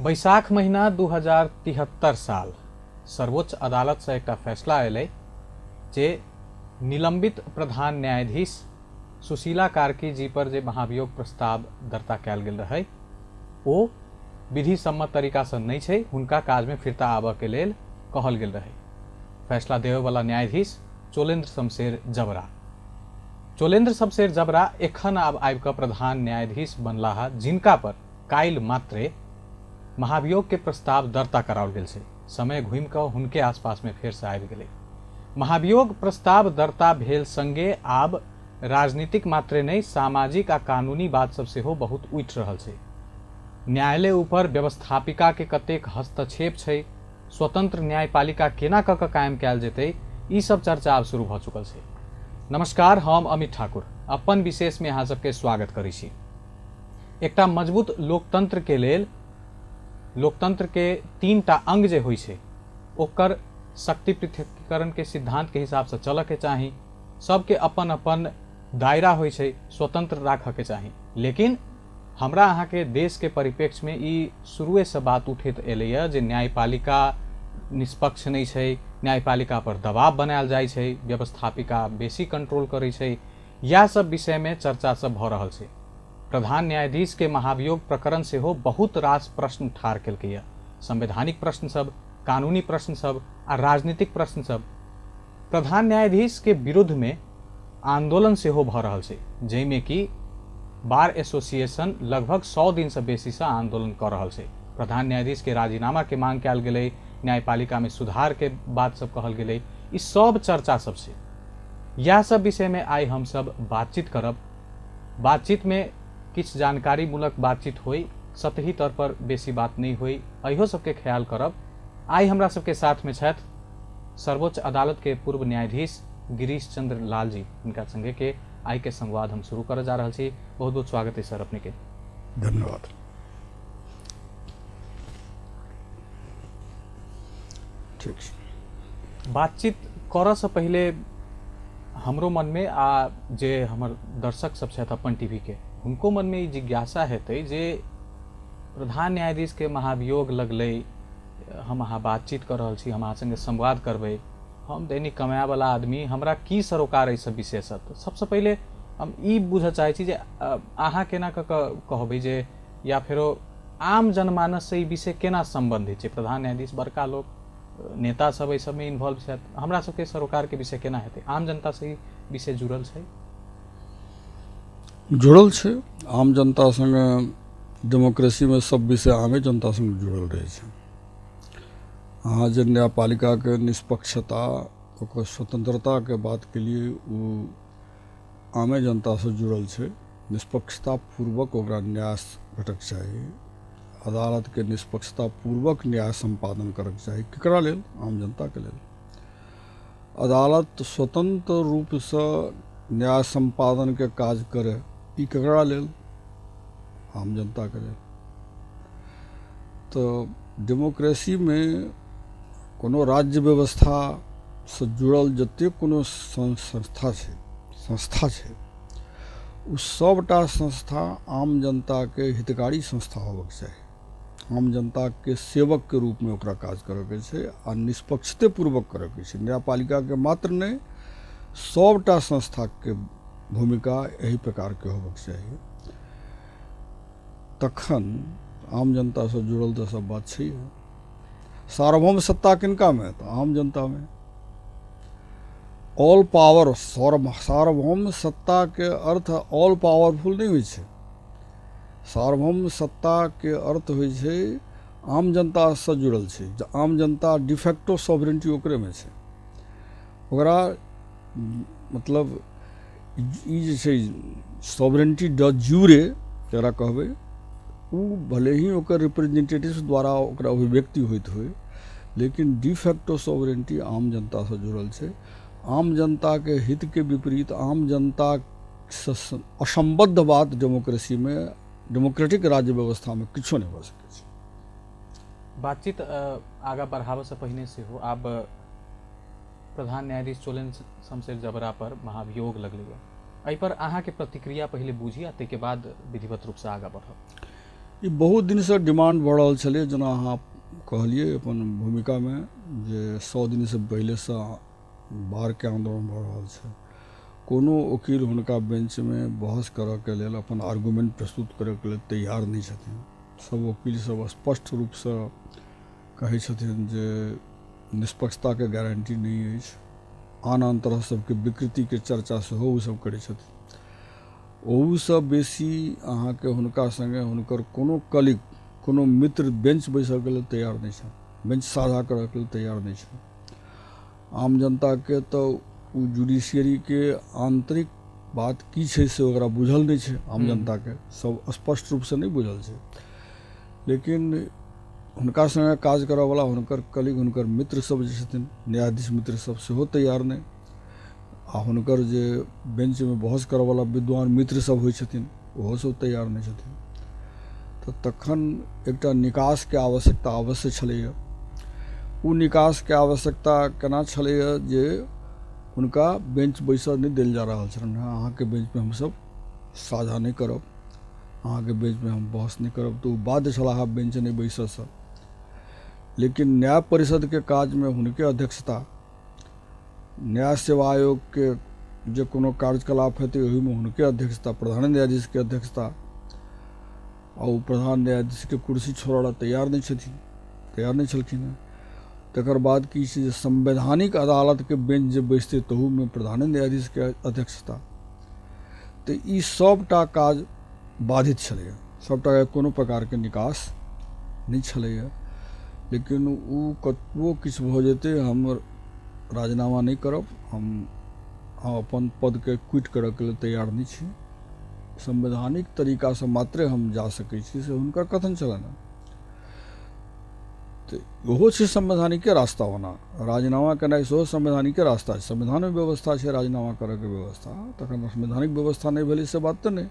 बैसाख महीना 2073 साल सर्वोच्च अदालतसँ एकटा फैसला एलै जे निलंबित प्रधान न्यायाधीश सुशीला कार्की जी पर जे महाभियोग प्रस्ताव दर्ता कयल गेल रहै ओ विधि सम्मत तरीकासँ नहि छै, हुनका काजमे फिरता आबऽके लेल कहल गेल रहै। फैसला देबयवला न्यायाधीश चोलेन्द्र शमशेर जबरा। चोलेन्द्र शमशेर जबरा एखन आब आबि कऽ प्रधान न्यायाधीश बनलाह, जिनका पर काल्हि मात्रे महाभियोग के प्रस्ताव दर्ता कराओल गेल छै। समय घूमि कऽ हुनके आसपासमे फेरसँ आबि गेलै। महाभियोग प्रस्ताव दर्ता भेल संगे आब राजनीतिक मात्रे नहि, सामाजिक आ कानूनी बात सब सेहो बहुत उठि रहल छै। न्यायालय ऊपर व्यवस्थापिका के कतेक हस्तक्षेप छै, स्वतंत्र न्यायपालिका केना कऽ कऽ कायम कयल जेतै, ई सब चर्चा आब शुरू भऽ चुकल छै। नमस्कार, हम अमित ठाकुर अपन विशेषमे अहाँ सबके स्वागत करै छी। एकटा मजबूत लोकतंत्र के लेल लोकतंत्र के तीन टा अंग जे होइ छै ओकर शक्ति पृथक्करण के सिद्धांत के हिसाब से चलऽ के चाही। सबके अपन अपन दायरा होइ छै, स्वतंत्र राखऽ के चाही। लेकिन हमरा अहाँके देश के परिप्रेक्ष्य में ई शुरुएसँ बात उठैत एलैए जे न्यायपालिका निष्पक्ष नहि छै, न्यायपालिका पर दबाव बनायल जाइ छै, व्यवस्थापिका बेसी कंट्रोल करै छै। इएह सब विषयमे चर्चा सब भऽ रहल छै। प्रधान न्यायाधीश के महाभियोग प्रकरण सेहो बहुत रास प्रश्न ठाढ़ केलकैए। संवैधानिक प्रश्न सब, कानूनी प्रश्न सब आ राजनीतिक प्रश्न सब। प्रधान न्यायाधीश के विरुद्ध में आंदोलन सेहो भऽ रहल छै, जाहिमे कि बार एसोसिएशन लगभग 100 दिनसँ बेसीसँ आंदोलन कऽ रहल छै। प्रधान न्यायाधीश के राजीनामा के मांग कयल गेलै, न्यायपालिका में सुधार के बात सब कहल गेलै। ई सब चर्चा सब छै। इएह सब विषयमे आइ हमसब बातचीत करब। बातचीतमे किछु जानकारी मूलक बातचीत होइ, सतही तौर पर बेसी बात नहि होइ, एहो सबके ख्याल करब। आइ हमरा सबके साथमे छथि सर्वोच्च अदालत के पूर्व न्यायाधीश गिरीश चंद्र लाल जी। हिनका संगे के आइ के संवाद हम शुरू करऽ जा रहल छी। बहुत बहुत स्वागत है सर अपने के। धन्यवाद। ठीक छै। बातचीत करऽसँ पहिले हमरो मनमे आ जे हमर दर्शक सब छथि अपन टीवी के, हुनको मनमे ई जिज्ञासा हेतै जे प्रधान न्यायाधीश के महाभियोग लगलै, हम अहाँ बातचीत कऽ रहल छी, हम अहाँ संगे संवाद करबै, हम दैनिक कमायवला आदमी, हमरा की सरोकार एहि सब विषयसँ? तऽ सबसँ पहिले हम ई बुझऽ चाहै छी जे अहाँ केना कऽ कऽ कहबै जे या फेरो आम जनमानससँ ई विषय केना सम्बन्धित छै? प्रधान न्यायाधीश बड़का लोक, नेता सब एहि सबमे इन्वॉल्व छथि, हमरा सबके सरोकारके विषय केना हेतै? आम जनतासँ ई विषय जुड़ल छै? जुड़ल छै। आम जनता सङ्गे डेमोक्रेसीमे सब विषय आमे जनता सङ्गे जुड़ल रहै छै। अहाँ जे न्यायपालिकाके निष्पक्षता, ओकर स्वतंत्रताके बात केलियै, ओ आमे जनतासँ जुड़ल छै। निष्पक्षता पूर्वक ओकरा न्याय भेटक चाही, अदालतके निष्पक्षता पूर्वक न्याय सम्पादन करक चाही। केकरा लेल? आम जनताके लेल। अदालत स्वतंत्र रूपसँ न्याय सम्पादनके काज करे, ई केकरा लेल? आम जनताके लेल। तऽ डेमोक्रेसीमे कोनो राज्य व्यवस्थासँ जुड़ल जतेक कोनो संस्था छै, ओ सबटा संस्था आम जनताके हितकारी संस्था होबऽके चाही। आम जनताके सेवकके रूपमे ओकरा काज करऽके छै आ निष्पक्षते पूर्वक करऽके छै। न्यायपालिकाके मात्र नहि, सबटा संस्थाके भूमिका एहि प्रकारके होबऽके चाही। तखन आम जनतासँ जुड़ल तऽ सब बात छै। सार्वभौम सत्ता किनकामे? तऽ आम जनतामे। ऑल पावर, सार्वभौम सत्ताके अर्थ ऑल पावरफुल नहि होइ छै। सार्वभौम सत्ताके अर्थ होइ छै आम जनतासँ जुड़ल छै। आम जनता डिफेक्टो सॉवरेंटी ओकरेमे छै। ओकरा मतलब ई जे छै सॉवरेंटी ड ज्यूरे जकरा कहबै, ओ भले ही ओकर रिप्रेजेंटेटिव्स द्वारा ओकरा अभिव्यक्ति होइत होइ, लेकिन डिफेक्टो सॉवरेंटी आम जनतासँ जुड़ल छै। आम जनताके हितके विपरीत, आम जनतासँ असम्बद्ध बात डेमोक्रेसीमे, डेमोक्रेटिक राज्य व्यवस्थामे किछो नहि भऽ सकै छै। बातचीत आगाँ बढ़ाबऽसँ पहिने सेहो आब प्रधान न्यायाधीश चोलेन्द्र शमशेर जबरा पर महाभियोग लगलैए, एहि पर अहाँके प्रतिक्रिया पहिले बुझी आ ताहिके बाद विधिवत रूपसँ आगाँ बढ़ब। ई बहुत दिनसँ डिमांड भऽ रहल छलै। जेना अहाँ कहलियै अपन भूमिकामे जे 100 दिनसँ पहिलेसँ बारके आन्दोलन भऽ रहल छै। कोनो ओकील हुनका बेंचमे बहस करऽके लेल, अपन आर्गुमेंट प्रस्तुत करऽके लेल तैयार नहि छथिन। सब वकील सब स्पष्ट रूपसँ कहै छथिन जे निष्पक्षताके गारंटी नहि अछि। आन आन तरह सबके विकृतिके चर्चा सेहो ओसब करै छथिन। ओहूसँ बेसी अहाँके हुनका सङ्गे हुनकर कोनो कलीग, कोनो मित्र बेंच बैसऽके लेल तैयार नहि छनि, बेंच साझा करऽके लेल तैयार नहि छनि। आम जनताके तऽ ओ जुडिशियरीके आन्तरिक बात की छै से ओकरा बुझल नहि छै। आम जनताके सब स्पष्ट रूपसँ नहि बुझल छै, लेकिन हुनका सङ्गे काज करऽवला हुनकर कलीग, हुनकर मित्र सब जे छथिन, न्यायाधीश मित्र सब सेहो तैयार नहि, आ हुनकर जे बेंचमे बहस करऽवला विद्वान मित्र सब होइ छथिन ओहो सब तैयार नहि छथिन। तऽ तखन एकटा निकासके आवश्यकता अवश्य छलैए। ओ निकासके आवश्यकता केना छलैए जे हुनका बेंच बैसऽ नहि देल जा रहल छलनि हेँ। अहाँके बेंचमे हमसब साझा नहि करब, अहाँके बेंचमे हम बहस नहि करब, तऽ ओ बाध्य छलाह बेंच नहि बैसऽसँ। लेकिन न्याय परिषदके काजमे हुनके अध्यक्षता, न्याय सेवा आयोगके जे कोनो कार्यकलाप हेतै ओहिमे हुनके अध्यक्षता, प्रधान न्यायाधीशके अध्यक्षता, आ ओ प्रधान न्यायाधीशके कुर्सी छोड़ऽ लए तैयार नहि छथिन, तैयार नहि छलखिन हेँ। तकर बाद की छै जे संवैधानिक अदालतके बेंच जे बैसतै तहूमे प्रधान न्यायाधीशके अध्यक्षता। तऽ ई सबटा काज बाधित छलैए, सबटा कोनो प्रकारके निकास नहि छलैए। लेकिन ओ कतबो किछु भऽ जेतै हम राजीनामा नहि करब, हम अपन पदके क्विट करऽके लेल तैयार नहि छी, संवैधानिक तरीकासँ मात्रे हम जा सकै छी, से हुनकर कथन छलनि हेँ। तऽ ओहो छै संवैधानिके रास्ता। ओना राजीनामा केनाइ सेहो संवैधानिके रास्ता छै, संविधानमे व्यवस्था छै राजीनामा करऽके व्यवस्था, तखन संवैधानिक व्यवस्था नहि भेलै से बात तऽ नहि।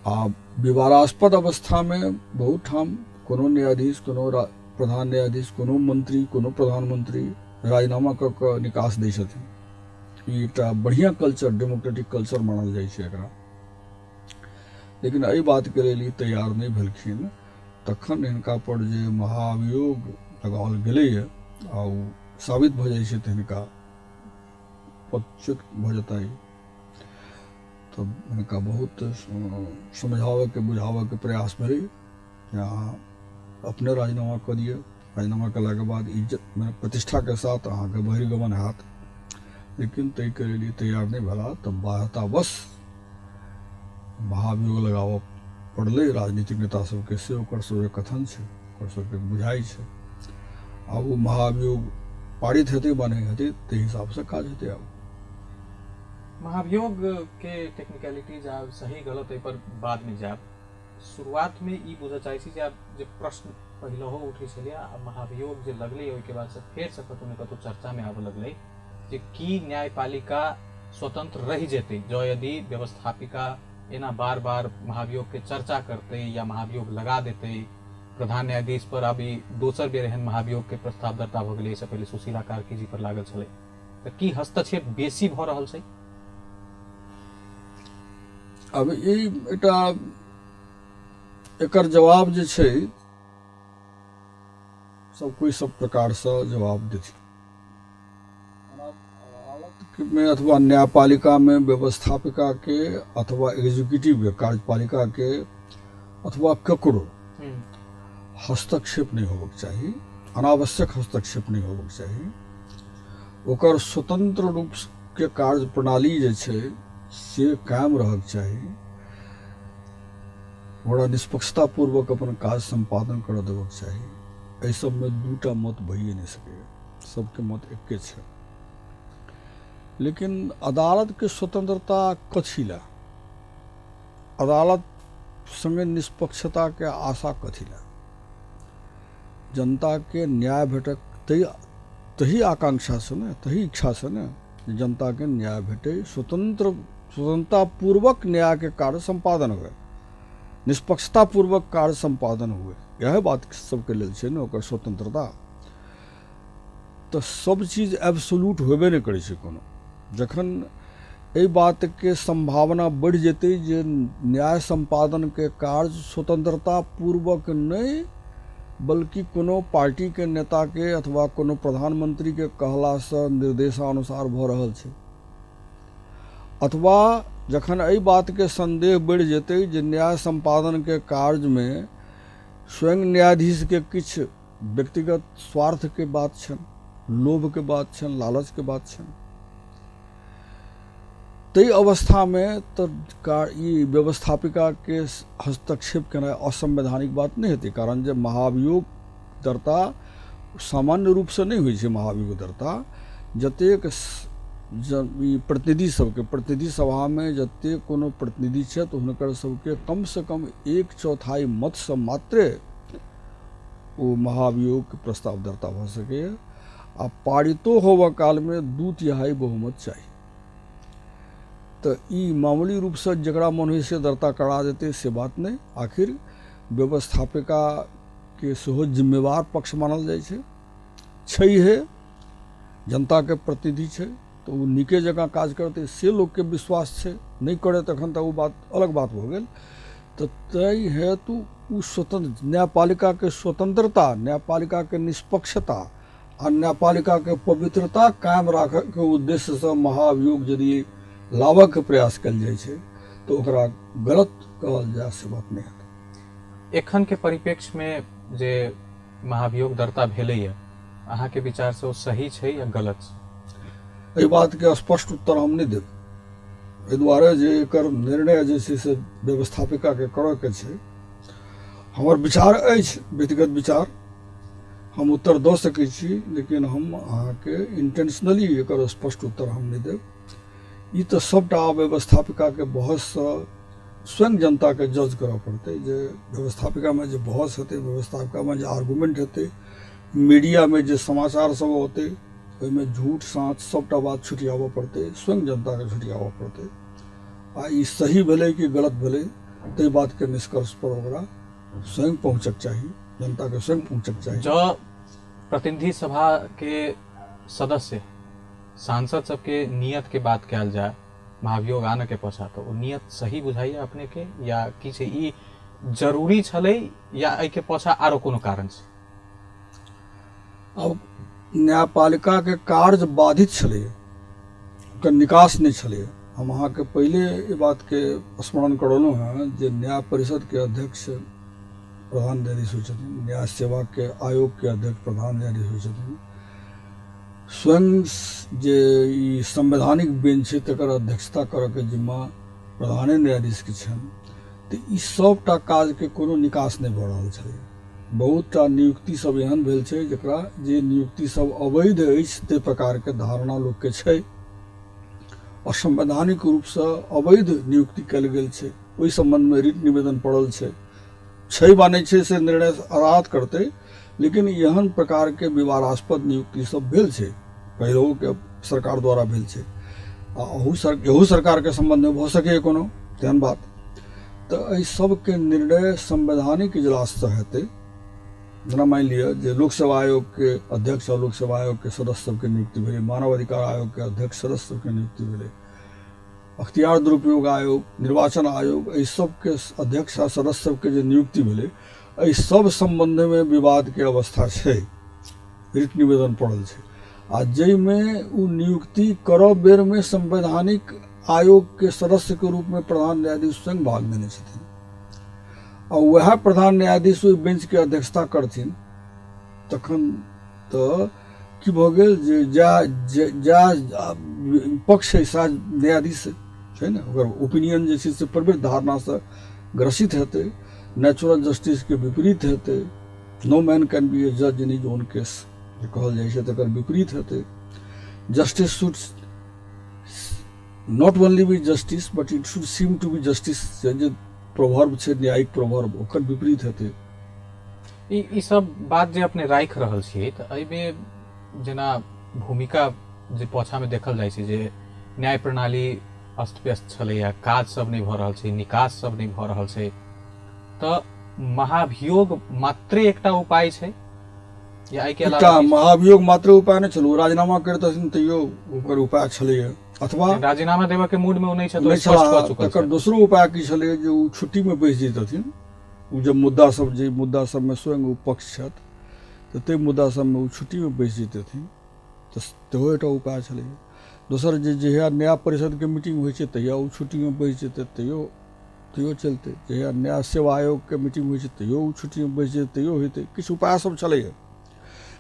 आ विवादास्पद अवस्थामे बहुत ठाम कोनो न्यायाधीश, कोनो प्रधान न्यायाधीश, कोनो मंत्री, कोनो प्रधानमंत्री राजीनामा कऽ कऽ निकास दै छथिन। ई एकटा बढ़िआँ कल्चर, डेमोक्रेटिक कल्चर मानल जाइ छै एकरा। लेकिन एहि बातके लेल ई तैयार नहि भेलखिन। तखन हिनका पर जे महाअभियोग लगाओल गेलैए आ ओ साबित भऽ जाइ छै तऽ हिनका पदच्युत भऽ जेता, तब हिनका बहुत समझाबैके बुझाबैके प्रयास भेलै जे अहाँ अपने राजीनामा कऽ दिअ, राजीनामा केलाके बाद इज्जत मने प्रतिष्ठाके साथ अहाँके बहिर्गमन हैत। लेकिन ताहिके लेल ई तैयार नहि भेला, तऽ बाध्यतावश महाभियोग लगाबऽ पड़लै राजनीतिक नेता सबके, से ओकर सबके कथन छै, ओकर सबके बुझाइ छै। आब ओ महाभियोग पारित हेतै वा नहि हेतै ताहि हिसाबसँ काज हेतै। आब महाभियोग के टेक्निकलिटीज आब सही गलत एहि पर बाद में जायब। शुरुआत में ई बुझऽ चाहै छी जे आब जे प्रश्न पहिलहो उठै छलै आ महाभियोग जे लगलै ओहिके बाद से फेर से कतहु ने कतहु चर्चा में आबऽ लगलै जे की न्यायपालिका स्वतंत्र रहि जेतै जँ यदि व्यवस्थापिका एना बार बार महाभियोग के चर्चा करतै या महाभियोग लगा देतै प्रधान न्यायाधीश पर। आब ई दोसर बेर एहन महाभियोग के प्रस्ताव दर्ता भऽ गेलै, एहिसँ पहिले सुशीला कार्की जी पर लागल छलै। तऽ की हस्तक्षेप बेसी भऽ रहल छै? अब ई एकटा एकर जवाब जे छै सब कोइ सब प्रकारसँ जवाब देथिन। अदालतमे अथवा न्यायपालिकामे व्यवस्थापिकाके अथवा एग्जीक्यूटिवके, कार्यपालिकाके अथवा ककरो हस्तक्षेप नहि होबक चाही, अनावश्यक हस्तक्षेप नहि होबक चाही। ओकर स्वतंत्र रूपके कार्य प्रणाली जे छै से कायम रहक चाही, ओकरा निष्पक्षतापूर्वक अपन काज सम्पादन करऽ देबक चाही। एहि सबमे दूटा मत भइए नहि सकैए, सबके मत एके छै। लेकिन अदालतके स्वतंत्रता कथी लए, अदालत सङ्गे निष्पक्षताके आशा कथी लए? जनताके न्याय भेटक तही आकांक्षासँ ने, तही इच्छासँ ने जनताके न्याय भेटै, स्वतंत्रतापूर्वक न्यायके कार्य सम्पादन हुए, निष्पक्षतापूर्वक कार्य सम्पादन हुए, इएह बात सबके लेल छै ने ओकर स्वतंत्रता। तऽ सब चीज एब्सोल्यूट होबे नहि करै छै कोनो। जखन एहि बातके सम्भावना बढ़ि जेतै जे न्याय सम्पादनके कार्य स्वतंत्रता पूर्वक नहि बल्कि कोनो पार्टीके नेताके अथवा कोनो प्रधानमंत्रीके कहलासँ निर्देशानुसार भऽ रहल छै। अथवा जखन एहि बातके सन्देह बढ़ि जेतै जे न्याय सम्पादनके कार्यमे स्वयं न्यायाधीशके किछु व्यक्तिगत स्वार्थके बात छनि, लोभके बात छनि, लालचके बात छनि, ताहि अवस्थामे तऽ ई व्यवस्थापिकाके हस्तक्षेप केनाइ असंवैधानिक बात नहि हेतै। कारण जे महाभियोग दर्ता सामान्य रूपसँ नहि होइ छै। महाभियोग दर्ता जतेक ई प्रतिनिधि सबके, प्रतिनिधि सभामे जतेक कोनो प्रतिनिधि छथि हुनकर सबके कमसँ कम 1/4 मतसँ मात्रे ओ महाभियोगके प्रस्ताव दर्ता भऽ सकैए आ पारितो होबऽ कालमे 2/3 बहुमत चाही। तऽ ई मामूली रूपसँ जकरा मन होइ से दर्ता करा देतै से बात नहि। आखिर व्यवस्थापिकाके सेहो जिम्मेवार पक्ष मानल जाइ छै, छैहे, जनताके प्रतिनिधि छै तऽ ओ नीके जकाँ काज करतै से लोकके विश्वास छै। नहि करे तखन तऽ ओ बात अलग बात भऽ गेल। तऽ ताहि हेतु ओ स्वतंत्र न्यायपालिकाके स्वतंत्रता, न्यायपालिकाके निष्पक्षता आ न्यायपालिकाके पवित्रता कायम राखयके उद्देश्यसँ महाअभियोग यदि लाबऽके प्रयास कयल जाइ छै तऽ ओकरा गलत कहल जाय से बात नहि हेतै। एखनके परिप्रेक्ष्यमे जे महाभियोग दर्ता भेलैए, अहाँके विचारसँ ओ सही छै या गलत छै? एहि बातके स्पष्ट उत्तर हम नहि देब, एहि दुआरे जे एकर निर्णय जे छै से व्यवस्थापिकाके करऽके छै। हमर विचार अछि, व्यक्तिगत विचार, हम उत्तर दऽ सकै छी, लेकिन हम अहाँके इंटेंशनली एकर स्पष्ट उत्तर हम नहि देब। ई तऽ सबटा व्यवस्थापिकाके बहससँ स्वयं जनताके जज करऽ पड़तै जे व्यवस्थापिकामे जे बहस हेतै, व्यवस्थापिकामे जे आर्गुमेंट हेतै, मीडियामे जे समाचार सब औतै, ओहिमे झूठ साँच सबटा बात छुटियाबऽ पड़तै, स्वयं जनताके छुटियाबऽ पड़तै। आ ई सही भेलै कि गलत भेलै ताहि बातके निष्कर्ष पर ओकरा स्वयं पहुँचक चाही, जनताके स्वयं पहुँचक चाही। जँ प्रतिनिधि सभाके सदस्य सांसद सबके नियत के बात कयल जाय महाभियोग आनऽ के पाछा, तऽ ओ नियत सही बुझाइए अपने के या की छै? ई जरूरी छलै या एहिके पाछा आरो कोनो कारण छै? अब न्यायपालिकाके कार्य बाधित छलै, ओकर निकास नहि छलै। हम अहाँके पहिले ई बातके स्मरण करौलहुँ हेँ जे न्याय परिषदके अध्यक्ष प्रधान न्यायाधीश होइ छथिन, न्याय सेवाके आयोगके अध्यक्ष प्रधान न्यायाधीश होइ छथिन, स्वयं जे ई संवैधानिक बेंच छै तकर अध्यक्षता करऽके जिम्मा प्रधाने न्यायाधीशके छनि। तऽ ई सबटा काजके कोनो निकास नहि भऽ रहल छलै। बहुत टा नियुक्ति सब एहन भेल छै जकरा जे नियुक्ति सब अवैध अछि ताहि प्रकारके धारणा लोकके छै। असंवैधानिक रूपसँ अवैध नियुक्ति कयल गेल छै, ओहि सम्बन्धमे रिट निवेदन पड़ल छै, छै वा नहि छै से निर्णय अदालत करतै, लेकिन एहन प्रकारके विवादास्पद नियुक्ति सब भेल छै, पहिलहुके सरकार द्वारा भेल छै आ एहू सरकारके सम्बन्धमे भऽ सकैए कोनो तेहन बात। तऽ एहि सबके निर्णय संवैधानिक इजलाससँ हेतै। जेना मानि लिअ जे लोक सेवा आयोगके अध्यक्ष आओर लोक सेवा आयोगके सदस्य सबके नियुक्ति भेलै, मानव अधिकार आयोगके अध्यक्ष सदस्य सबके नियुक्ति भेलै, अख्तियार दुरुपयोग आयोग, निर्वाचन आयोग, एहि सबके अध्यक्ष आ सदस्य सबके जे नियुक्ति भेलै, एहि सब सम्बन्धमे विवादके अवस्था छै, रिट निवेदन पड़ल छै आ जाहिमे ओ नियुक्ति करऽ बेरमे संवैधानिक आयोगके सदस्यके रूपमे प्रधान न्यायाधीश स्वयं भाग लेने छथिन आ वएह प्रधान न्यायाधीश ओहि बेंचके अध्यक्षता करथिन, तखन तऽ की भऽ गेल जे जा जा पक्ष है सा न्यायाधीश छै ने, ओकर ओपिनियन जे छै से प्रवृत्त धारणासँ ग्रसित हेतै, नेचुरल जस्टिसके विपरीत हेतै। No man can be a जज इन his own case जे कहल जाइ छै तकर विपरीत हेतै। Justice should not only be justice but it should seem to be justice, जे प्रोवर्ब छै न्यायिक प्रोवर्ब, ओकर विपरीत हेतै। ई सब बात जे अपने राखि रहल छियै तऽ एहिमे जेना भूमिका जे पाछामे देखल जाइ छै जे न्याय प्रणाली अस्त व्यस्त छलैए, काज सब नहि भऽ रहल छै, निकास सब नहि भऽ रहल छै, तऽ महाभियोग मात्रे एकटा उपाय छै या एहिके अलावा? एकटा महाभियोग मात्रे उपाय नहि छल, ओ राजीनामा करितथिन तैयो ओकर उपाय छलैए। अथवा राजीनामा देबऽ के मूड में ओ नहि छथि, स्पष्ट कऽ चुकल। तकर दोसरो उपाय की छलै जे ओ छुट्टीमे बैस जैतथिन। ओ जब मुद्दा सब, जे मुद्दा सबमे स्वयं ओ पक्ष छथि, तऽ ताहि मुद्दा सबमे ओ छुट्टीमे बैस जैतथिन, तऽ सेहो एकटा उपाय छलै। दोसर जे जहिया न्याय परिषदके मीटिंग होइ छै तहिया ओ छुट्टीमे बैस जेतै, तैयो तैयो चलतै। जहिया न्याय सेवा आयोगके मीटिंग होइ छै तैयो ओ छुट्टीमे बैस जेतै, तैयो होइतै। किछु उपाय सब छलैए,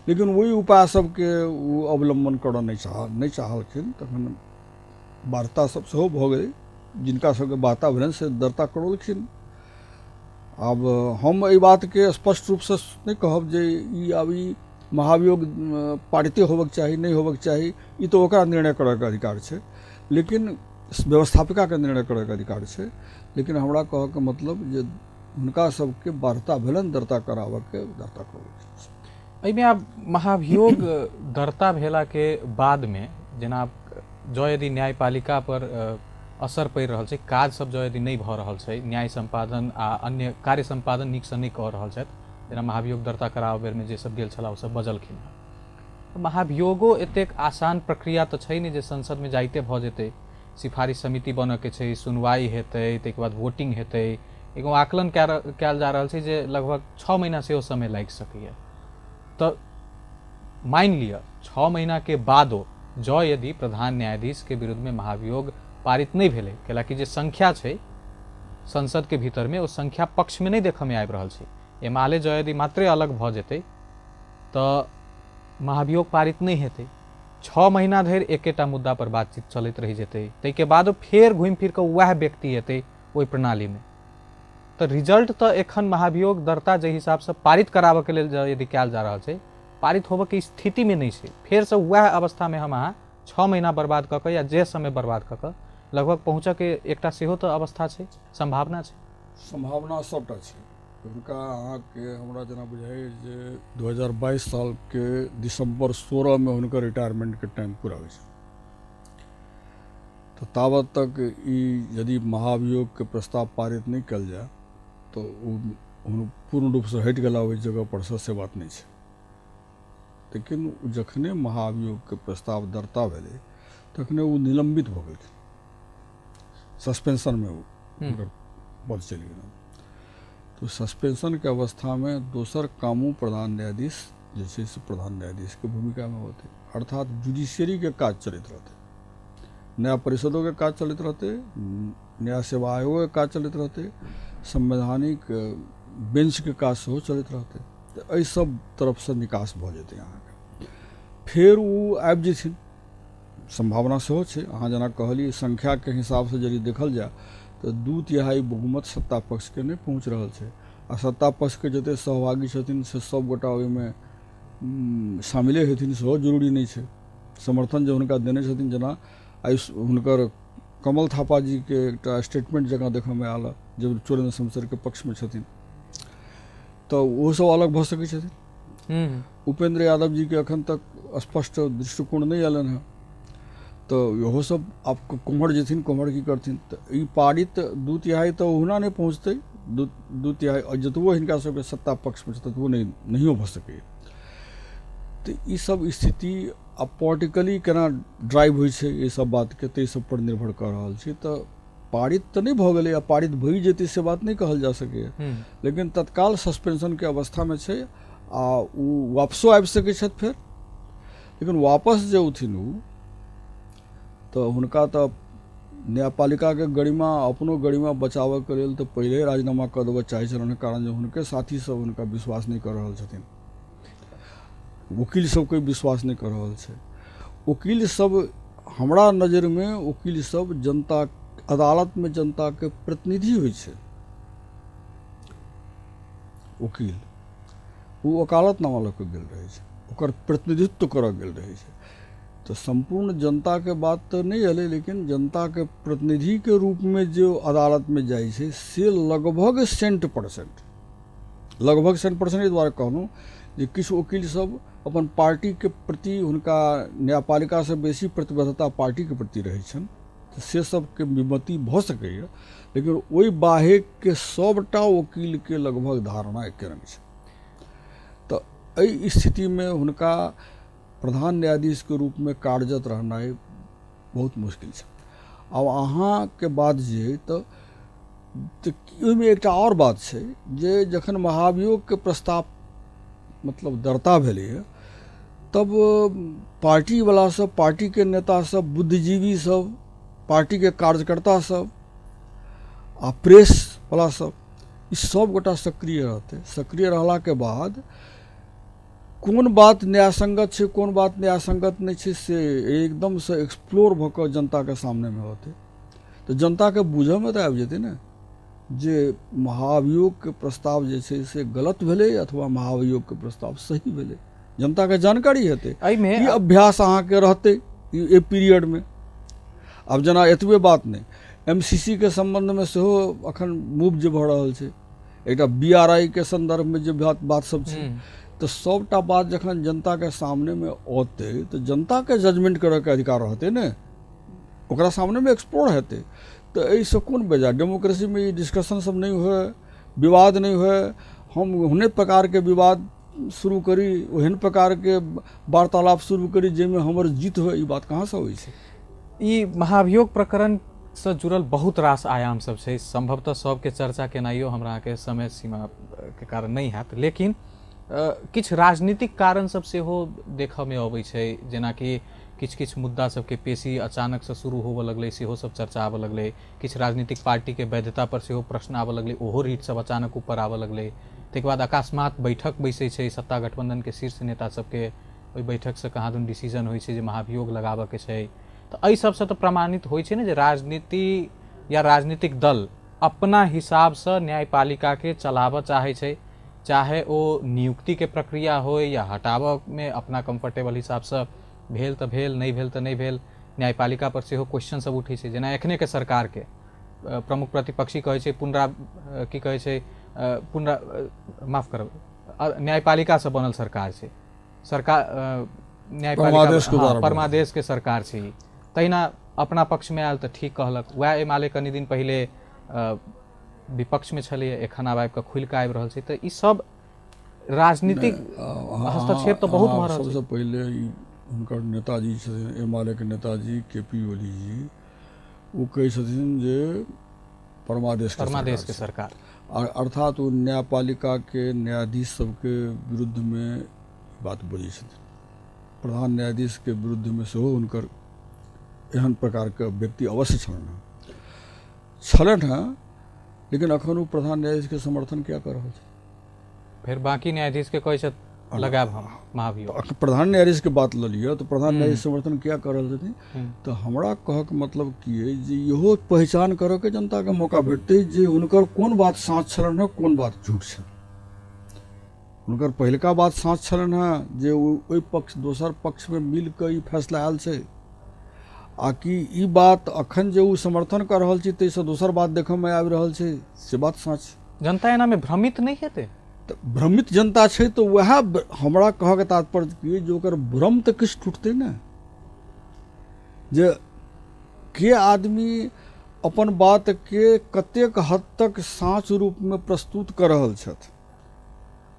लेकिन ओहि उपाय सबके ओ अवलम्बन करऽ नहि चाहलखिन। तखन वार्ता सब सेहो भऽ गेलै, जिनका सबके वार्ता भेलनि से दर्ता करौलखिन। आब हम एहि बातके स्पष्ट रूपसँ नहि कहब जे ई आब ई महाभियोग पारिते होबक चाही, नहि होबक चाही, ई तऽ ओकरा निर्णय करऽके अधिकार छै, लेकिन व्यवस्थापिकाके निर्णय करऽके अधिकार छै। लेकिन हमरा कहऽके मतलब जे हुनका सबके वार्ता भेलनि दर्ता कराबऽके, दर्ता करौलखिन। एहिमे आब महाभियोग दर्ता भेलाके बादमे जेना जँ यदि न्यायपालिका पर असर पड़ि रहल छै, काज सब जँ यदि नहि भऽ रहल छै, न्याय सम्पादन आ अन्य कार्य सम्पादन नीकसँ नहि कऽ रहल छथि, जेना महाभियोग दर्ता कराबऽ बेरमे जे सब गेल छलाह ओ सब बजलखिन हँ। महाभियोगो एतेक आसान प्रक्रिया तऽ छै नहि जे संसदमे जाइते भऽ जेतै। सिफारिश समिति बनऽके छै, सुनवाइ हेतै, ताहिके बाद वोटिंग हेतै। एगो आकलन कयल जा रहल छै जे लगभग 6 महीना सेहो समय लागि सकैए। तऽ मानि लिअ 6 महीनाके बादो जँ यदि प्रधान न्यायाधीशके विरुद्धमे महाभियोग पारित नहि भेलै, कैलाकि जे संख्या छै संसदके भीतरमे ओ संख्या पक्षमे नहि देखऽमे आबि रहल छै, एमाले जँ यदि मात्रे अलग भऽ जेतै तऽ महाभियोग पारित नहि हेतै। 6 महीना धरि एकेटा मुद्दा पर बातचीत चलैत रहि जेतै, ताहिके बादो फेर घुमि फिर कऽ वएह व्यक्ति एतै ओहि प्रणालीमे। तऽ रिजल्ट तऽ एखन महाभियोग दर्ता जाहि हिसाबसँ पारित कराबऽके लेल यदि कयल जा रहल छै, पारित होबऽके स्थितिमे नहि छै। फेरसँ वएह अवस्थामे हम अहाँ 6 महीना बर्बाद कऽ कऽ या जे समय बर्बाद कऽ कऽ लगभग पहुँचऽके एकटा सेहो तऽ अवस्था छै, सम्भावना छै। सम्भावना सबटा छै। हुनका अहाँके हमरा जेना बुझाइए जे 2022 सालके दिसम्बर 16 हुनकर रिटायरमेंटके टाइम पूरा होइ छै, तऽ ताबत तक ई यदि महाभियोगके प्रस्ताव पारित नहि कयल जाय तऽ ओ पूर्ण रूपसँ हटि गेला ओहि जगह परसँ, से बात नहि छै। लेकिन जखने महाभियोगके प्रस्ताव दर्ता भेलै तखने ओ निलम्बित भऽ गेलखिन, सस्पेंशनमे ओ हुनकर पद चलि गेलनि। तो सस्पेंशनके अवस्थामे दोसर कामो प्रधान न्यायाधीश जे छै से प्रधान न्यायाधीशके भूमिकामे होतै, अर्थात जुडिशियरीके काज चलैत रहतै, न्याय परिषदोके काज चलैत रहतै, न्याय सेवा आयोगके काज चलैत रहतै, संवैधानिक बेंचके काज सेहो चलैत रहतै। तऽ एहि सब तरफसँ निकास भऽ जेतै अहाँके। फेर ओ आबि जेथिन, सम्भावना सेहो छै। अहाँ जेना कहलियै संख्याके हिसाबसँ यदि देखल जाय तऽ 2/3 बहुमत सत्ता पक्षके नहि पहुँच रहल छै, आ सत्ता पक्षके जतेक सहभागी छथिन से सबगोटा ओहिमे शामिले हेथिन सेहो जरूरी नहि छै। समर्थन जे हुनका देने छथिन, जेना आइ हुनकर कमल थापा जीके एकटा स्टेटमेंट जकाँ देखयमे आयल जे चोरेन्द्र शमशेरके पक्षमे छथिन, तऽ ओहोसब अलग भऽ सकै छथिन। उपेंद्र यादव जीके एखन तक स्पष्ट दृष्टिकोण नहि अयलनि हँ, तऽ इहो सब आब कोम्हर जेथिन, कोम्हर की करथिन। तऽ ई पारित 2/3 तऽ ओहुना नहि पहुँचतै, 2/3 जतबो हिनका सबके सत्ता पक्षमे छै ततबो नहियो भऽ सकैए। तऽ ई सब स्थिति आब पोलिटिकली केना ड्राइव होइ छै एहि सब बातके, ताहि सब पर निर्भर कऽ रहल छै। तऽ पारित तऽ नहि भऽ गेलै, आ पारित भऽ जेतै से बात नहि कहल जा सकैए, लेकिन तत्काल सस्पेंशनके अवस्थामे छै आ ओ वापसो आबि सकै छथि फेर। लेकिन वापस जे औथिन ओ तऽ हुनका तऽ न्यायपालिकाके गरिमा, अपनो गरिमा बचाबऽके लेल तऽ पहिले राजीनामा कऽ देबऽ चाहै छलनि, कारण जे हुनके साथी सब हुनका विश्वास नहि कऽ रहल छथिन, वकील सब कोइ विश्वास नहि कऽ रहल छै। वकील सब हमरा नजरिमे वकील सब जनता अदालतमे जनताके प्रतिनिधि होइ छै। वकील ओ वकालतनामा लऽ कऽ गेल रहै छै, ओकर प्रतिनिधित्व करऽ गेल रहै छै। तऽ सम्पूर्ण जनताके बात तऽ नहि एलै, लेकिन जनताके प्रतिनिधिके रूपमे जे अदालतमे जाइ छै से लगभग 100%, लगभग 100% एहि दुआरे कहलहुँ जे किछु वकील सब अपन पार्टीके प्रति हुनका न्यायपालिकासँ बेसी प्रतिबद्धता पार्टीके प्रति रहै छनि, तऽ से सबके विमति भऽ सकैए। लेकिन ओहि बाहेकके सबटा वकीलके लगभग धारणा एके रङ्ग छै। तऽ एहि स्थितिमे हुनका प्रधान न्यायाधीशके रूपमे कार्यरत रहनाइ बहुत मुश्किल छै। आब अहाँके बात जे तऽ ओहिमे एकटा आओर बात छै जे जखन महाभियोगके प्रस्ताव मतलब दर्ता भेलैए तब पार्टीवला सब, पार्टीके नेता सब, बुद्धिजीवी सब, पार्टीके कार्यकर्ता सब आ प्रेसवला सब, ई सब गोटा सक्रिय रहतै। सक्रिय रहलाके बाद कोन बात न्यायसंगत छै, कोन बात न्यायसंगत नहि छै, से एकदमसँ एक्सप्लोर भऽ कऽ जनताके सामनेमे होतै। तऽ जनताके बुझऽमे तऽ आबि जेतै ने जे महाभियोगके प्रस्ताव जे छै से गलत भेलै अथवा महाभियोगके प्रस्ताव सही भेलै। जनताके जानकारी हेतै। एहिमे ई अभ्यास अहाँके रहतै एहि पीरियडमे। आब जेना एतबे बात नहि, MCC के सम्बन्धमे सेहो अखन मूव जे भऽ रहल छै, एकटा BRI के सन्दर्भमे जे बात सब छै, तऽ सबटा बात जखन जनताके सामनेमे औतै तऽ जनताके जजमेंट करऽके अधिकार रहतै ने, ओकरा सामनेमे एक्सप्लोर हेतै। तऽ एहिसँ कोन बेजा? डेमोक्रेसीमे ई डिस्कशन सब नहि हुए, विवाद नहि हुए, हम ओहने प्रकारके विवाद शुरू करी, ओहन प्रकारके वार्तालाप शुरू करी जाहिमे हमर जीत हुए, ई बात कहाँसँ होइ छै? ई महाभियोग प्रकरणसँ जुड़ल बहुत रास आयाम सब छै। सम्भवतः सबके चर्चा केनाइयो हमरा अहाँके समय सीमाके कारण नहि हैत, लेकिन किछु राजनीतिक कारण सब सेहो देखऽमे अबै छै, जेनाकि किछु किछु मुद्दा सबके पेशी अचानकसँ शुरू होबऽ लगलै, सेहो सब चर्चा आबऽ लगलै। किछु राजनीतिक पार्टीके वैधता पर सेहो प्रश्न आबऽ लगलै, ओहो रीट सब अचानक ऊपर आबऽ लगलै। ताहिके बाद अकस्मात बैठक बैसै छै सत्ता गठबंधनके शीर्ष नेता सबके, ओहि बैठकसँ कहाँ दुन डिसीजन होइ छै जे महाभियोग लगाबऽके छै। तऽ एहि सबसँ तऽ प्रमाणित होइ छै ने जे राजनीति या राजनीतिक दल अपना हिसाबसँ न्यायपालिकाके चलाबऽ चाहै छै, चाहे ओ नियुक्तिके प्रक्रिया होइ या हटाबऽमे अपना कम्फर्टेबल हिसाबसँ भेल तऽ भेल, नहि भेल तऽ नहि भेल। न्यायपालिका पर सेहो क्वेश्चन सब उठै छै, जेना एखनेके सरकारके प्रमुख प्रतिपक्षी कहै छै की कहै छै माफ करब, न्यायपालिकासँ बनल सरकार छै, सरकार न्यायपालिका परमादेशके सरकार छै। तहिना अपना पक्षमे आयल तऽ ठीक कहलक। वएह एमाले कनि दिन पहिले विपक्षमे छलैए, एखन आब आबि कऽ खुलि कऽ आबि रहल छै। तऽ ई सब राजनीतिक हस्तक्षेप तऽ बहुत भऽ रहल छै। सबसँ पहिले ई हुनकर नेताजी छथिन, एमाले के नेताजी के.पी. ओली जी, ओ कहै छथिन जे परमादेशके सरकार, अर्थात ओ न्यायपालिकाके न्यायाधीश सबके विरुद्धमे बात बजै छथिन। प्रधान न्यायाधीशके विरुद्धमे सेहो हुनकर एहन प्रकारके व्यक्ति अवश्य छलनि हेँ, लेकिन अखन ओ प्रधान न्यायाधीशके समर्थन किया कऽ रहल छै? फेर बाकी न्यायाधीशके कहै छथि लगायब हम महाभियोग। प्रधान न्यायाधीशके बात लऽ लिअ तऽ प्रधान न्यायाधीश समर्थन किया कऽ रहल छथिन? तऽ हमरा कहक मतलब की अइ जे इहो पहचान करऽके जनताके मौका भेटतै जे हुनकर कोन बात साँच छलनि हेँ, कोन बात झूठ छनि। हुनकर पहिलका बात साँच छलनि हेँ जे ओहि पक्ष दोसर पक्षमे मिल कऽ ई फैसला आयल छै, आ कि ई बात अखन जे ओ समर्थन कऽ रहल छी ताहिसँ दोसर बात देखऽमे आबि रहल छै, से बात साँच। जनता एनामे भ्रमित नहि हेतै? तऽ भ्रमित जनता छै तऽ वएह हमरा कहऽके तात्पर्य की जे ओकर भ्रम तऽ किछु टूटतै ने, जे के आदमी अपन बातके कतेक हद तक साँच रूपमे प्रस्तुत कऽ रहल छथि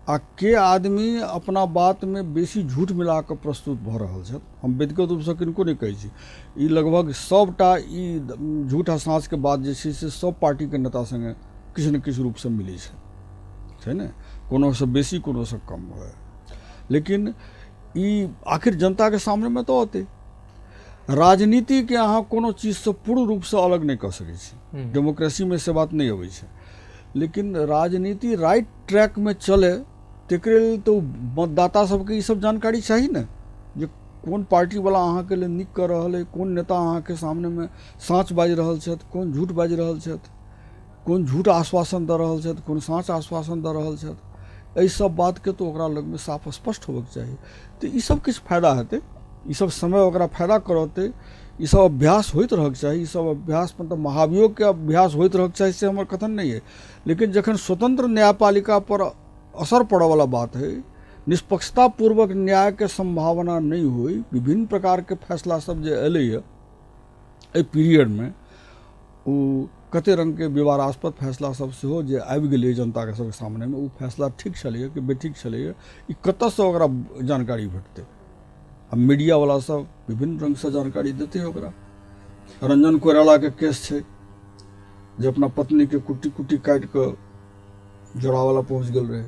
आ के आदमी अपना बातमे बेसी झूठ मिला कऽ प्रस्तुत भऽ रहल छथि। हम व्यक्तिगत रूपसँ किनको नहि कहै छी, ई लगभग सबटा ई झूठ आ साँचके बात जे छै से सब पार्टीके नेता सङ्गे किछु ने किछु रूपसँ मिलै छै, छै ने, कोनोसँ बेसी कोनोसँ कम हुए, लेकिन ई आखिर जनताके सामनेमे तऽ औतै। राजनीतिके अहाँ कोनो चीजसँ पूर्ण रूपसँ अलग नहि कऽ सकै छी, डेमोक्रेसीमे से बात नहि अबै छै, लेकिन राजनीति राइट ट्रैकमे चले तकरे लेल तऽ मतदाता सबके ई सब जानकारी चाही ने जे कोन पार्टीवला अहाँके लेल नीक कऽ रहल अइ, कोन नेता अहाँके सामनेमे साँच बाजि रहल छथि, कोन झूठ बाजि रहल छथि, कोन झूठ आश्वासन दऽ रहल छथि, कोन साँच आश्वासन दऽ रहल छथि। एहि सब बातके तऽ ओकरा लगमे साफ स्पष्ट होबऽके चाही। तऽ ई सब किछु फायदा हेतै, ई सब समय ओकरा फायदा करौतै, ई सब अभ्यास होइत रहक चाही। ई सब अभ्यास मतलब महाभियोगके अभ्यास होइत रहक चाही से हमर कथन नहि अइ, लेकिन जखन स्वतंत्र न्यायपालिका पर असर पड़ऽवला बात है, निष्पक्षतापूर्वक न्यायके सम्भावना नहि होइ, विभिन्न प्रकारके फैसला सब जे एलैए एहि पीरियडमे, ओ कते रङ्गके विवादास्पद फैसला सब सेहो जे आबि गेलै जनताके सबके सामनेमे, ओ फैसला ठीक छलैए कि बेठीक छलैए, ई कतऽसँ ओकरा जानकारी भेटतै? आ मीडियावला सब विभिन्न रङ्गसँ जानकारी देतै ओकरा। रंजन कोइरालाके केस छै जे अपना पत्नीके कुट्टी कुट्टी काटि कऽ जोड़ावला पहुँच गेल रहै,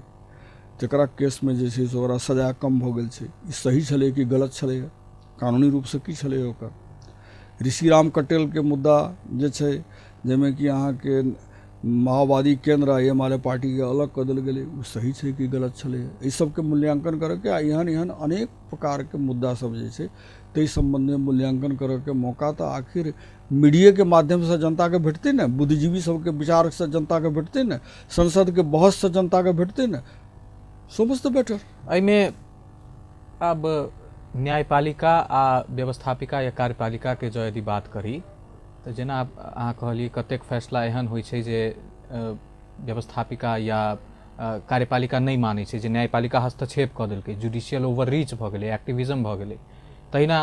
तकरा केसमे जे छै से ओकरा सजा कम भऽ गेल छै। ई सही छलै कि गलत छलैए, कानूनी रूपसँ की छलैए ओकर। ऋषिराम कटेलके मुद्दा जे छै जाहिमे कि अहाँके माओवादी केन्द्र आ एम आर ए पार्टीके अलग कऽ देल गेलै, ओ सही छै कि गलत छलैए, एहि सबके मूल्यांकन करैके आ एहन एहन अनेक प्रकारके मुद्दा सब जे छै ताहि सम्बन्धमे मूल्यांकन करैके मौका तऽ आखिर मीडियेके माध्यमसँ जनताके भेटतै ने, बुद्धिजीवी सबके विचारसँ जनताके भेटतै ने, संसदके बहससँ जनताके भेटतै ने। So much the better. एहिमे अब न्यायपालिका आ व्यवस्थापिका या कार्यपालिकाके जँ यदि बात करी तऽ जेना अहाँ कहलियै कतेक फैसला एहन होइ छै जे व्यवस्थापिका या कार्यपालिका नहि मानै छै, जे न्यायपालिका हस्तक्षेप कऽ देलकै, जुडिशियल ओवररीच भऽ गेलै, एक्टिविज्म भऽ गेलै, तहिना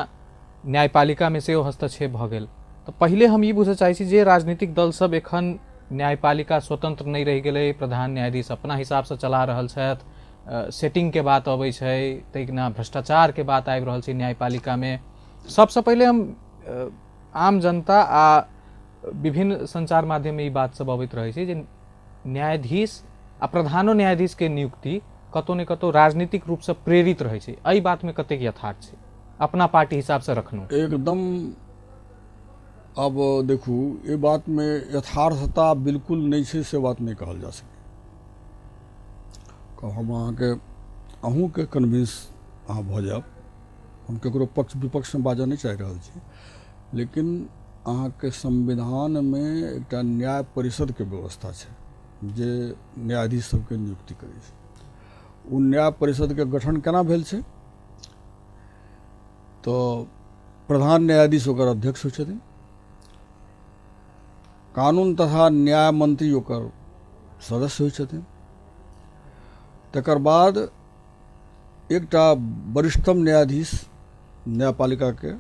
न्यायपालिकामे सेहो हस्तक्षेप भऽ गेल। तऽ पहिले हम ई बुझऽ चाहै छी जे राजनीतिक दल सब एखन न्यायपालिका स्वतंत्र नहि रहि गेलै, प्रधान न्यायाधीश अपना हिसाबसँ चला रहल छथि, सेटिंगके बात अबै छै, तहिना भ्रष्टाचारके बात आबि रहल छै न्यायपालिकामे। सबसँ पहिले हम आम जनता आ विभिन्न संचार माध्यममे ई बात सब अबैत रहै छै जे न्यायाधीश आ प्रधानो न्यायाधीशके नियुक्ति कतौ ने कतौ राजनीतिक रूपसँ प्रेरित रहै छै, एहि बातमे कतेक यथार्थ छै अपना पार्टी हिसाबसँ रखनो? एकदम। अब देखू, एहि बातमे यथार्थता बिल्कुल नहि छै से बात नहि कहल जा सकै। हम अहाँके अहूँके कन्विंस अहाँ भऽ जायब, हम ककरो पक्ष विपक्षमे बाजऽ नहि चाहि रहल छी, लेकिन अहाँके संविधानमे एकटा न्याय परिषदके व्यवस्था छै जे न्यायाधीश सबके नियुक्ति करै छै। ओ न्याय परिषदके गठन केना भेल छै तऽ प्रधान न्यायाधीश ओकर अध्यक्ष होइ छथिन, कानून तथा न्याय मंत्री ओकर सदस्य होइ छथिन, तकर बाद एकटा वरिष्ठतम न्यायाधीश न्यायपालिकाके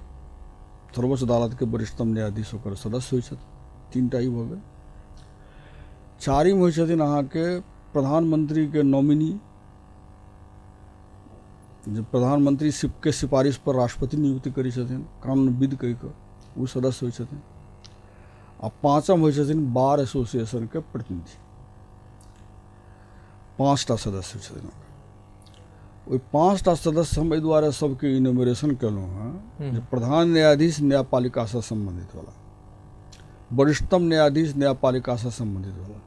सर्वोच्च अदालतके वरिष्ठतम न्यायाधीश ओकर सदस्य होइ छथिन। तीनटा ई भऽ गेल। चारिम होइ छथिन अहाँके प्रधानमंत्रीके नॉमिनी, जे प्रधानमंत्री के सिफारिश पर राष्ट्रपति नियुक्ति करै छथिन कानूनविद कहि कऽ, ओ सदस्य होइ छथिन। आ पाँचम होइ छथिन बार एसोसिएशनके प्रतिनिधि। पाँचटा सदस्य छथिन। ओहि पाँचटा सदस्य हम एहि दुआरे सबके इनोमिनेशन केलहुँ हँ जे प्रधान न्यायाधीश न्यायपालिकासँ सम्बन्धित वाला, वरिष्ठतम न्यायाधीश न्यायपालिकासँ सम्बन्धित वाला,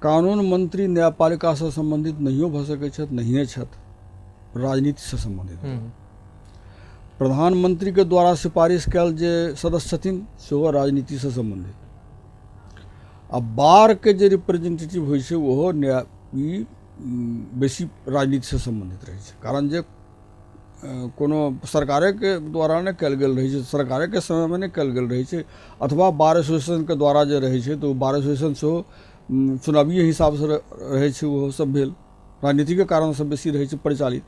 कानून मंत्री न्यायपालिकासँ सम्बन्धित नहियो भऽ सकै छथि, नहिए छथि, राजनीतिसँ सम्बन्धित, प्रधानमंत्रीके द्वारा सिफारिश कयल जे सदस्य छथिन सेहो राजनीतिसँ सम्बन्धित, आ बारके जे रिप्रेजेंटेटिव होइ छै ओहो न्याय ई बेसी राजनीतिसँ सम्बन्धित रहै छै, कारण जे कोनो सरकारेके द्वारा नहि कयल गेल रहै छै, सरकारेके समयमे नहि कयल गेल रहै छै, अथवा बार एसोसिएशनके द्वारा जे रहै छै तऽ ओ बार एसोसिएशन सेहो चुनावीय हिसाबसँ रहै छै, ओहो सब भेल राजनीतिके कारणसँ बेसी रहै छै परिचालित।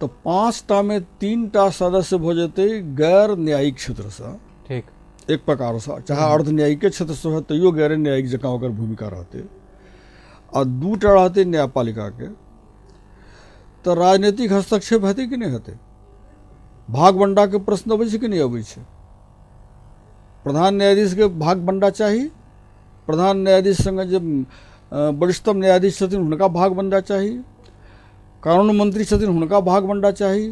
तऽ पाँचटामे तीनटा सदस्य भऽ जेतै गैर न्यायिक क्षेत्रसँ, ठीक, एक प्रकारसँ, चाहे अर्ध न्यायिके क्षेत्रसँ होय तैयो गैर न्यायिक जकाँ ओकर भूमिका रहतै, आ दूटा रहतै न्यायपालिकाके। तऽ राजनीतिक हस्तक्षेप हेतै कि नहि हेतै? भाग बंडाके प्रश्न अबै छै कि नहि अबै छै? प्रधान न्यायाधीशके भाग बंडा चाही, प्रधान न्यायाधीश सङ्गे जे वरिष्ठतम न्यायाधीश छथिन हुनका भाग बंडा चाही, कानून मंत्री छथिन हुनका भाग बंडा चाही,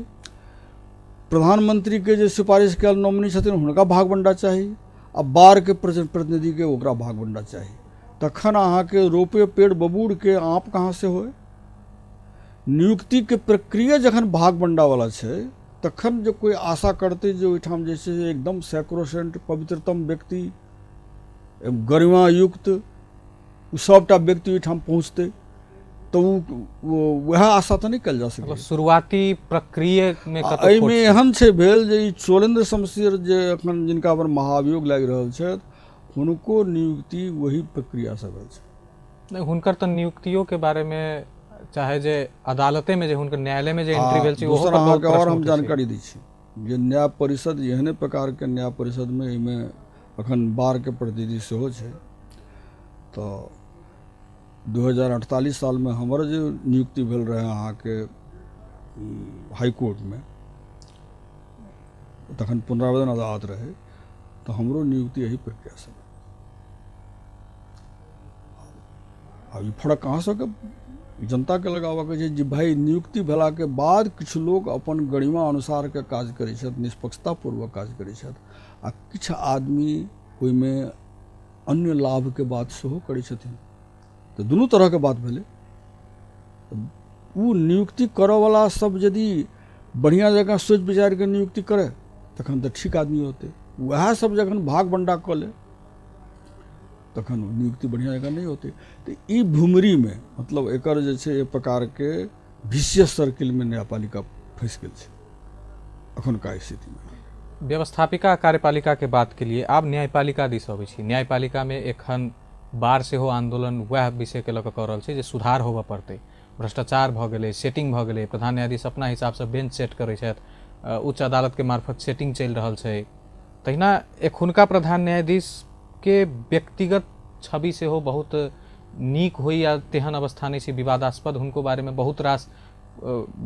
प्रधानमंत्रीके जे सिफारिश कयल नॉमिनी छथिन हुनका भाग बंडा चाही, आ बारके प्रतिनिधिके ओकरा भाग बंडा चाही। तखन अहाँके रोपे पेड़ बबूरके आँप कहाँ से होय? नियुक्तिके प्रक्रिया जखन भाग बंडावला छै तखन जे कोइ आशा करतै जे ओहिठाम जे छै से एकदम सैक्रोसेंट पवित्रतम व्यक्ति गरिमायुक्त ओ सभटा व्यक्ति ओहिठाम पहुँचतै तऽ ओ वएह आशा तऽ नहि कयल जा सकैए। शुरुआती प्रक्रियामे एहिमे एहन छै भेल जे ई चोलेन्द्र शमशेर जे एखन जिनका पर महाभियोग लागि रहल छथि हुनको नियुक्ति वही प्रक्रियासँ भेल छै। नहि, हुनकर तऽ नियुक्तियों के बारे में चाहे जे अदालते में जे हुनकर न्यायालय में जे एंट्री भेल छै ओहो दोसर पर बहुत अहाँके आओर प्रश्न हम उठै छै। जानकारी दै छी जे न्याय परिषद एहने प्रकारके न्याय परिषदमे एहिमे एखन बारके प्रतिनिधि सेहो छै। तऽ 2048 सालमे हमर जे नियुक्ति भेल रहै अहाँके हाईकोर्टमे तखन पुनरावेदन अदालत रहै, तऽ हमरो नियुक्ति एही प्रक्रियासँ भेल। आब ई फर्क अहाँ सबके जनताके लगाबऽके छै जे भाय नियुक्ति भेलाके बाद किछु लोक अपन गरिमा अनुसारके काज करै छथि, निष्पक्षतापूर्वक काज करै छथि, आ किछु आदमी ओहिमे अन्य लाभके बात सेहो करै छथिन। तऽ दुनू तरहके बात भेलै। ओ नियुक्ति करऽवला सब यदि बढ़िआँ जकाँ सोचि विचारिके नियुक्ति करै तखन तऽ ठीक आदमी होतै, उएह सब जखन भाग बंडा कऽ ले तखन नियुक्ति बढ़िआँ जकाँ नहि होतै। तऽ ई भूमरीमे मतलब एकर जे छै एक प्रकारके विशेष सर्किलमे न्यायपालिका फँसि गेल छै एखुनका स्थितिमे। व्यवस्थापिका कार्यपालिकाके बात के लिए आब न्यायपालिका दिस अबै छी। न्यायपालिकामे एखन बार सेहो आंदोलन वएह विषयके लऽ कऽ कऽ रहल छै जे सुधार होबऽ पड़तै। भ्रष्टाचार भऽ गेलै, सेटिंग भऽ गेलै, प्रधान न्यायाधीश अपना हिसाबसँ बेंच सेट करै छथि, उच्च अदालतके मार्फत सेटिंग चलि रहल छै। तहिना एखुनका प्रधान न्यायाधीशके व्यक्तिगत छवि सेहो बहुत नीक होइ या तेहन अवस्था नहि छै, विवादास्पद हुनको बारेमे बहुत रास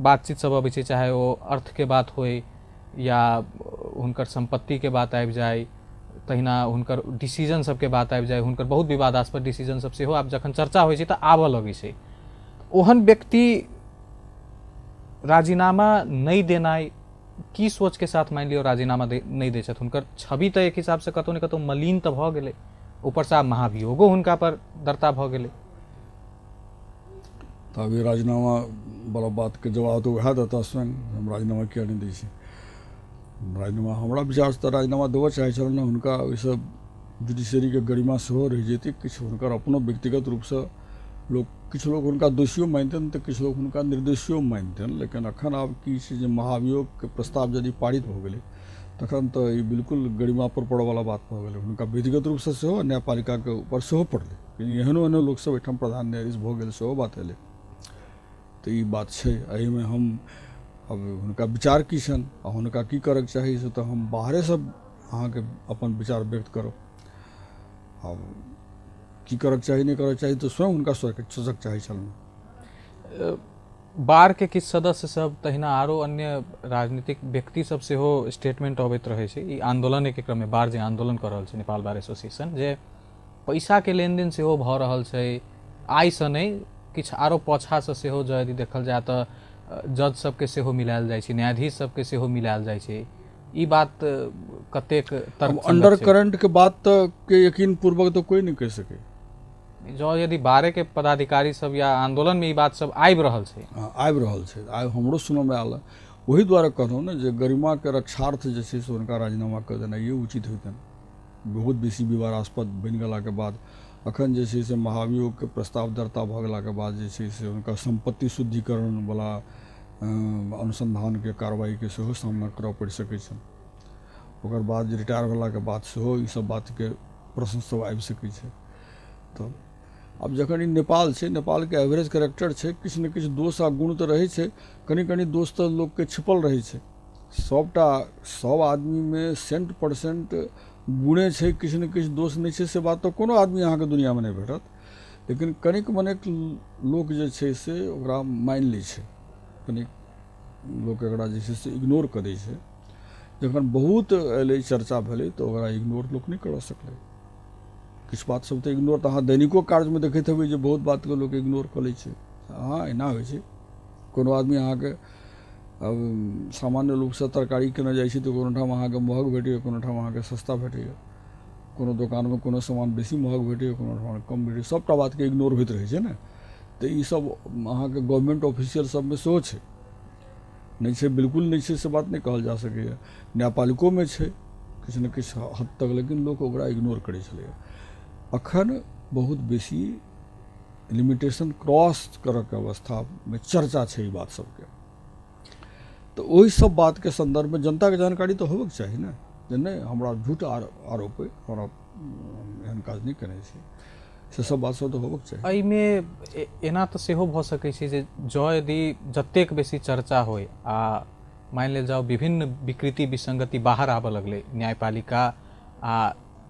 बातचीत सब अबै छै, चाहे ओ अर्थके बात होइ या हुनकर सम्पत्तिके बात आबि जाय, तहिना हुनकर डिसीजन सबके बात आबि जाय, हुनकर बहुत विवादास्पद डिसीजन सब सेहो आब जखन चर्चा होइ छै तऽ आबऽ लगै छै। ओहन व्यक्ति राजीनामा नहि देनाइ की सोच के साथ मानि लियौ राजीनामा नहि दै छथि, हुनकर छवि तऽ एक हिसाबसँ कतहु ने कतहु मलिन तऽ भऽ गेलै, ऊपरसँ आब महाभियोगो हुनका पर दर्ता भऽ गेलै। तऽ अभी राजीनामा वाला बातके जवाब तऽ उएह देता स्वयं, हम राजीनामा किया नहि दै छी। राजीनामा हमरा विचारसँ तऽ राजीनामा देबऽ चाहै छलनि हँ, हुनका ओहिसँ जुडिशरीके गरिमा सेहो रहि जैतै, किछु हुनकर अपनो व्यक्तिगत रूपसँ लोक किछु लोक हुनका दोषियो मानितनि तऽ किछु लोक हुनका निर्दोषियो मानितनि। लेकिन एखन आब की छै जे महाभियोगके प्रस्ताव यदि पारित भऽ गेलै तखन तऽ ई बिल्कुल गरिमा पर पड़ऽवला बात भऽ गेलै, हुनका व्यक्तिगत रूपसँ सेहो न्यायपालिकाके ऊपर सेहो पड़लै। एहनो एहनो लोकसब एहिठाम प्रधान न्यायाधीश भऽ गेल सेहो बात एलै। तऽ ई बात छै, एहिमे हम अब हुनका विचार की छनि आ हुनका की करऽके चाही से तऽ हम बाहरेसँ अहाँके अपन विचार व्यक्त करब। आब की करऽके चाही नहि करऽके चाही तऽ स्वयं हुनका सोचक चाही छलनि। बारके किछु सदस्य सब तहिना आरो अन्य राजनीतिक व्यक्ति सब सेहो स्टेटमेंट अबैत रहै छै ई आंदोलनके क्रममे। बार जे आंदोलन कऽ रहल छै नेपाल बार एसोसिएशन, जे पैसाके लेनदेन सेहो भऽ रहल छै, आइसँ नहि किछु आरो पाछासँ सेहो जँ यदि देखल जाय तऽ जज सबके सेहो मिलायल जाइ छै, न्यायाधीश सबके सेहो मिलायल जाइ छै। ई बात कतेक तर्कसंगत अंडर करंट के बात तऽ के यकीन पूर्वक तऽ कोई नहि कहि सकै। जँ यदि बारेके पदाधिकारी सब या आंदोलनमे ई बात सब आबि रहल छै, आबि रहल छै, आब हमरो सुनऽमे आयल, ओहि दुआरे कहलहुँ ने जे गरिमाके रक्षार्थ जे छै से हुनका राजीनामा कऽ देनाइए उचित होइतनि। बहुत बेसी विवादास्पद बनि गेलाके बाद अखन जे छै से महाभियोगके प्रस्ताव दर्ता भऽ गेलाके बाद जे छै से हुनका सम्पत्ति शुद्धिकरणवला अनुसन्धानके कार्रवाईके सेहो सामना करऽ पड़ि सकै छनि। ओकर बाद जे रिटायर भेलाके बाद सेहो ई सब बातके प्रश्न सब आबि सकै छै। तऽ आब जखन ई नेपाल छै, नेपालके एवरेज करेक्टर छै, किछु ने किछु दोष आ गुण तऽ रहै छै, कनि कनि दोष तऽ लोकके छिपल रहै छै। सबटा सब आदमीमे 100% गुणे छै, किछु ने किछु दोष नहि छै से बात तऽ कोनो आदमी अहाँके दुनिआँमे नहि भेटत। लेकिन कनिक मनिक लोक जे छै से ओकरा मानि लै छै, कनिक लोक एकरा जे छै से इग्नोर कऽ दै छै। जखन बहुत एलै चर्चा भेलै तऽ ओकरा इग्नोर लोक नहि करऽ सकलै। किछु बात सब तऽ इग्नोर तऽ अहाँ दैनिको कार्यमे देखैत हेबै जे बहुत बातके लोक इग्नोर कऽ लै छै। हँ एना होइ छै, कोनो आदमी अहाँके अब सामान्य रूपसँ तरकारी किनऽ जाइ छी तऽ कोनो ठाम अहाँके महग भेटैए, कोनो ठाम अहाँके सस्ता भेटैए, कोनो दोकानमे कोनो सामान बेसी महग भेटैए, कोनो ठाम कम भेटैए, सबटा बातके इग्नोर होइत रहै छै ने। तऽ ई सब अहाँके गवर्नमेंट ऑफिशियल सबमे सेहो छै, नहि छै बिल्कुल नहि छै से बात नहि कहल जा सकैए। न्यायपालिकोमे छै किछु ने किछु हद तक, लेकिन लोक ओकरा इग्नोर करै छलैए। अखन बहुत बेसी लिमिटेशन क्रॉस करऽके अवस्थामे चर्चा छै ई बात सबके। तऽ ओहि सब बातके सन्दर्भमे जनताके जानकारी तऽ होबक चाही ने जे नहि हमरा झूठ आरोप अइ, हमरा एहन काज नहि केने छी, से सब बात सब तऽ होबक चाही। एहिमे एना तऽ सेहो भऽ सकै छै जे जँ यदि जतेक बेसी चर्चा होइ आ मानि लेल जाउ विभिन्न विकृति विसंगति बाहर आबऽ लगलै, न्यायपालिका आ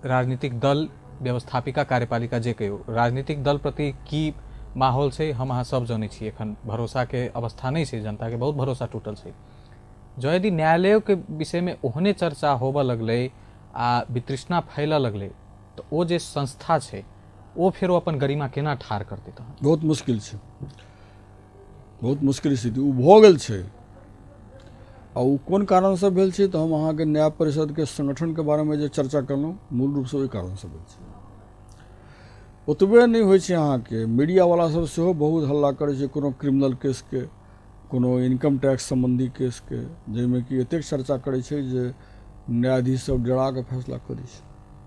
राजनीतिक दल, व्यवस्थापिका कार्यपालिका जे कहियौ, राजनीतिक दल प्रति की माहौल छै हम अहाँ सब जनै छी। एखन भरोसाके अवस्था नहि छै, जनताके बहुत भरोसा टूटल छै। जँ यदि न्यायालयोके विषयमे ओहने चर्चा होबऽ लगलै आ वितृष्णा फैलऽ लगलै तऽ ओ जे संस्था छै ओ फेरो अपन गरिमा केना ठाढ़ करतै तहन? बहुत मुश्किल छै, बहुत मुश्किल स्थिति ओ भऽ गेल छै। आ ओ कोन कारणसँ भेल छै तऽ हम अहाँके न्याय परिषदके संगठनके बारेमे जे चर्चा केलहुँ, मूल रूपसँ ओहि कारणसँ भेल छै। ओतबे नहि होइ छै, अहाँके मीडियावला सब सेहो बहुत हल्ला करै छै कोनो क्रिमिनल केसके, कोनो इनकम टैक्स सम्बन्धी केसके, जाहिमे कि एतेक चर्चा करै छै जे न्यायाधीश सब डरा कऽ फैसला करै छै,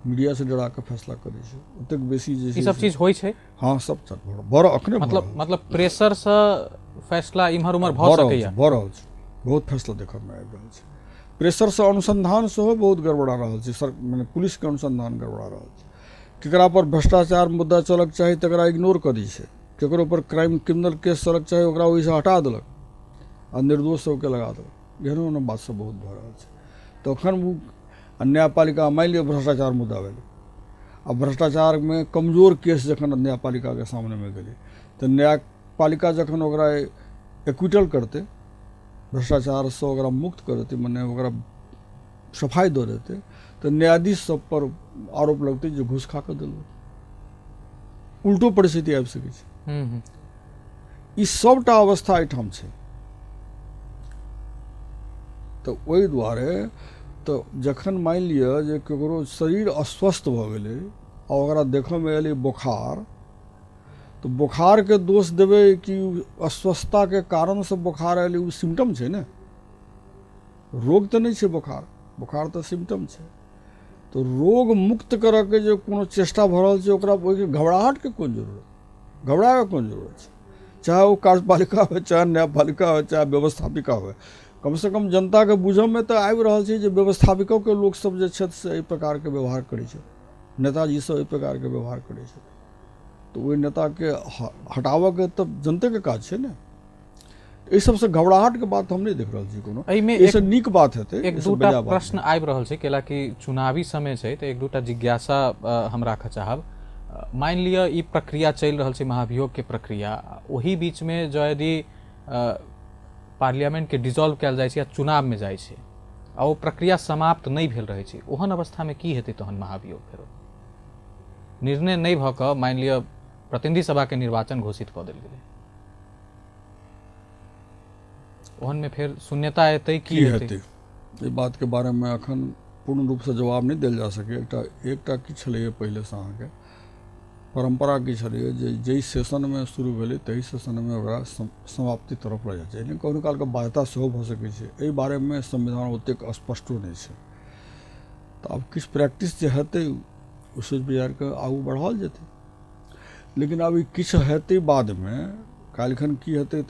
मीडियासँ डरा कऽ फैसला करै छै, ओतेक बेसी जे ई सब चीज होइ छै। हँ, सब भऽ अखने मतलब प्रेशरसँ फैसला इम्हर उम्हर भऽ सकैया, भऽ रहल छै, बहुत फैसला देखऽमे आबि रहल छै। प्रेशरसँ अनुसन्धान सेहो बहुत गड़बड़ा रहल छै सर, मने पुलिसके अनुसन्धान गड़बड़ा रहल छै। केकरा पर भ्रष्टाचार मुद्दा चलक चाही तकरा इग्नोर कऽ दै छै, केकरो पर क्राइम क्रिमिनल केस चलक चाही ओकरा ओहिसँ हटा देलक आ निर्दोष सबके लगा देलक। एहनो एहनो बात सब बहुत भऽ रहल छै। तखन ओ न्यायपालिका मानि लिअ भ्रष्टाचार मुद्दा भेलै आ भ्रष्टाचारमे कमजोर केस जखन न्यायपालिकाके सामनेमे गेलै तऽ न्यायपालिका जखन ओकरा एक्विटल करतै, भ्रष्टाचारसँ ओकरा मुक्त कऽ देतै, मने ओकरा सफाइ दऽ देतै, तऽ न्यायाधीश सब पर आरोप लगतै जे घूस खा कऽ देलक। उल्टो परिस्थिति आबि सकै छै। ई सबटा अवस्था एहिठाम छै। तऽ ओहि दुआरे तऽ जखन मानि लिअ जे ककरो शरीर अस्वस्थ भऽ गेलै आ ओकरा देखऽमे एलै बोखार, तऽ बोखारके दोष देबै कि अस्वस्थताके कारणसँ बोखार एलै, ओ सिम्टम छै ने, रोग तऽ नहि छै बोखार, बोखार तऽ सिम्टम छै। तऽ रोग मुक्त करऽके जे कोनो चेष्टा भऽ रहल छै ओकरा ओहिके घबराहटके कोन जरूरत, घबराके कोन जरूरत छै? चाहे ओ कार्यपालिका होइ, चाहे न्यायपालिका होइ, चाहे व्यवस्थापिका होइ, कमसँ कम जनताके बुझऽमे तऽ आबि रहल छै जे व्यवस्थापिकोके लोकसब जे छथि से एहि प्रकारके व्यवहार करै छथि, नेताजी सब एहि प्रकारके व्यवहार करै छथि। तऽ ओहि नेताके हटाबऽके तऽ जनतेके काज छै ने। एहि सबसँ घबराहटके बात हम नहि देख रहल छी कोनो, एहिमे एहिसँ नीक बात हेतै। एक दूटा प्रश्न आबि रहल छै, कैलाकि चुनावी समय छै, तऽ एक दूटा जिज्ञासा हम राखऽ चाहब। मानि लिअ ई प्रक्रिया चलि रहल छै महाभियोगके प्रक्रिया, ओहि बीचमे जँ यदि पार्लियामेंटके डिजॉल्व कयल जाइ छै या चुनावमे जाइ छै आ ओ प्रक्रिया समाप्त नहि भेल रहै छै, ओहन अवस्थामे की हेतै तहन महाभियोग? फेरो निर्णय नहि भऽ कऽ मानि लिअ प्रतिनिधि सभाके निर्वाचन घोषित कऽ देल गेलै, ओहनमे फेर शून्यता एतै की हेतै? एहि बातके बारेमे अखन पूर्ण रूपसँ जवाब नहि देल जा सकैए। एकटा की छलैए पहिलेसँ अहाँके परम्परा की छलैए जे जाहि सेशनमे शुरू भेलै ताहि सेशनमे ओकरा समाप्ति तरफ लऽ जाइ छै, लेकिन कखनो कालके बाध्यता सेहो भऽ सकै छै। एहि बारेमे संविधान ओतेक स्पष्टो नहि छै। तऽ आब किछु प्रैक्टिस जे हेतै ओ सोचि विचारिके आगू बढ़ाओल जेतै, लेकिन आब ई किछु हेतै बादमे, काल्हिखन की हेतै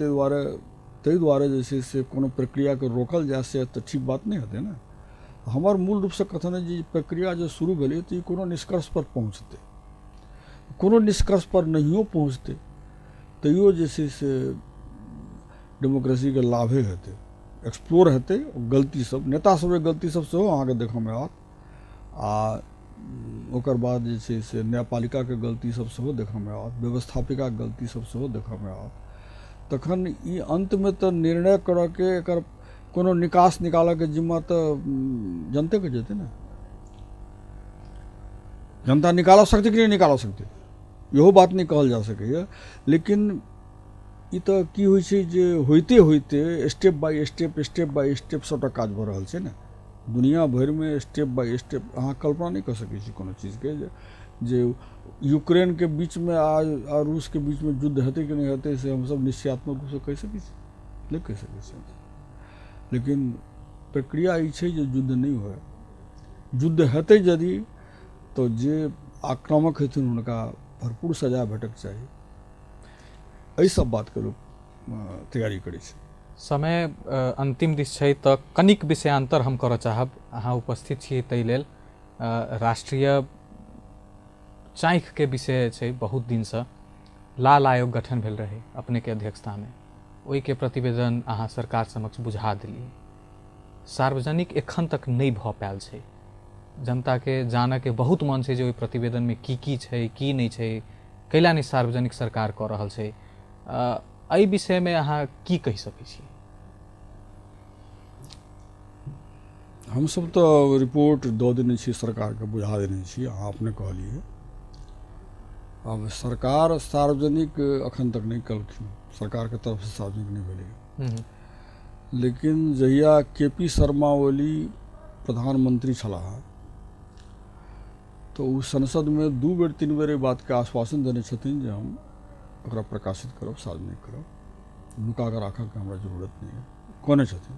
ताहि दुआरे जे छै से कोनो प्रक्रियाके रोकल जाय से तऽ ठीक बात नहि हेतै ने। हमर मूल रूपसँ कथन अइ जे ई प्रक्रिया जे शुरू भेलै तऽ ई कोनो निष्कर्ष पर पहुँचतै, कोनो निष्कर्ष पर नहियो पहुँचतै तैयो जे छै से डेमोक्रेसीके लाभे हेतै, एक्सप्लोर हेतै गलती सब, नेता सबके गलती सब सेहो अहाँके देखऽमे आओत, आ ओकर बाद जे छै से न्यायपालिकाके गलती सब सेहो देखऽमे आओत, व्यवस्थापिकाके गलती सब सेहो देखऽमे आओत। तखन ई अन्तमे तऽ निर्णय करऽके एकर कोनो निकास निकालऽके जिम्मा तऽ जनतेके जेतै ने। जनता निकालऽ सकतै कि नहि निकालऽ सकतै इहो बात नहि कहल जा सकैए, लेकिन ई तऽ की होइ छै जे होइते होइते step by step, step by step सबटा काज भऽ रहल छै ने दुनिया भरिमे, स्टेप बाय स्टेप। अहाँ कल्पना नहि कऽ सकै छी कोनो चीजके जे यूक्रेनके बीचमे आ रूसके बीचमे युद्ध हेतै कि नहि हेतै से हमसब निश्चयात्मक रूपसँ कहि सकै छी? नहि कहि सकै छी। लेकिन प्रक्रिया ई छै जे युद्ध नहि हुए। युद्ध हेतै यदि तऽ जे आक्रामक हेथिन हुनका भरपूर सजा भेटक चाही। एहि सब बातके लोक तैयारी करै छै। समय अन्तिम दिस छै तऽ कनिक विषयांतर हम करऽ चाहब, अहाँ उपस्थित छियै ताहि लेल। राष्ट्रीय चाँखिके विषय छै, बहुत दिनसँ लाल आयोग गठन भेल रहै अपनेके अध्यक्षतामे, ओहिके प्रतिवेदन अहाँ सरकार समक्ष बुझा देलियै। सार्वजनिक एखन तक नहि भऽ पायल छै, जनताके जानऽके बहुत मन छै जे ओहि प्रतिवेदनमे की की छै की नहि छै, कैला नहि सार्वजनिक सरकार कऽ रहल छै। एहि विषयमे अहाँ की कहि सकै छी? हमसब तऽ रिपोर्ट दऽ देने छी सरकारके, बुझा देने छी, अहाँ अपने कहलियै। आब सरकार सार्वजनिक अखन तक नहि केलखिन, सरकारके तरफसँ सार्वजनिक नहि भेलै। लेकिन जहिया के पी शर्मा ओली प्रधानमंत्री छलाह तऽ ओ संसदमे 2 बेर 3 बेर एहि बातके आश्वासन देने छथिन जे हम ओकरा प्रकाशित करब, सार्वजनिक करब, नुका कऽ राखऽके हमरा जरूरत नहि है, कहने छथिन।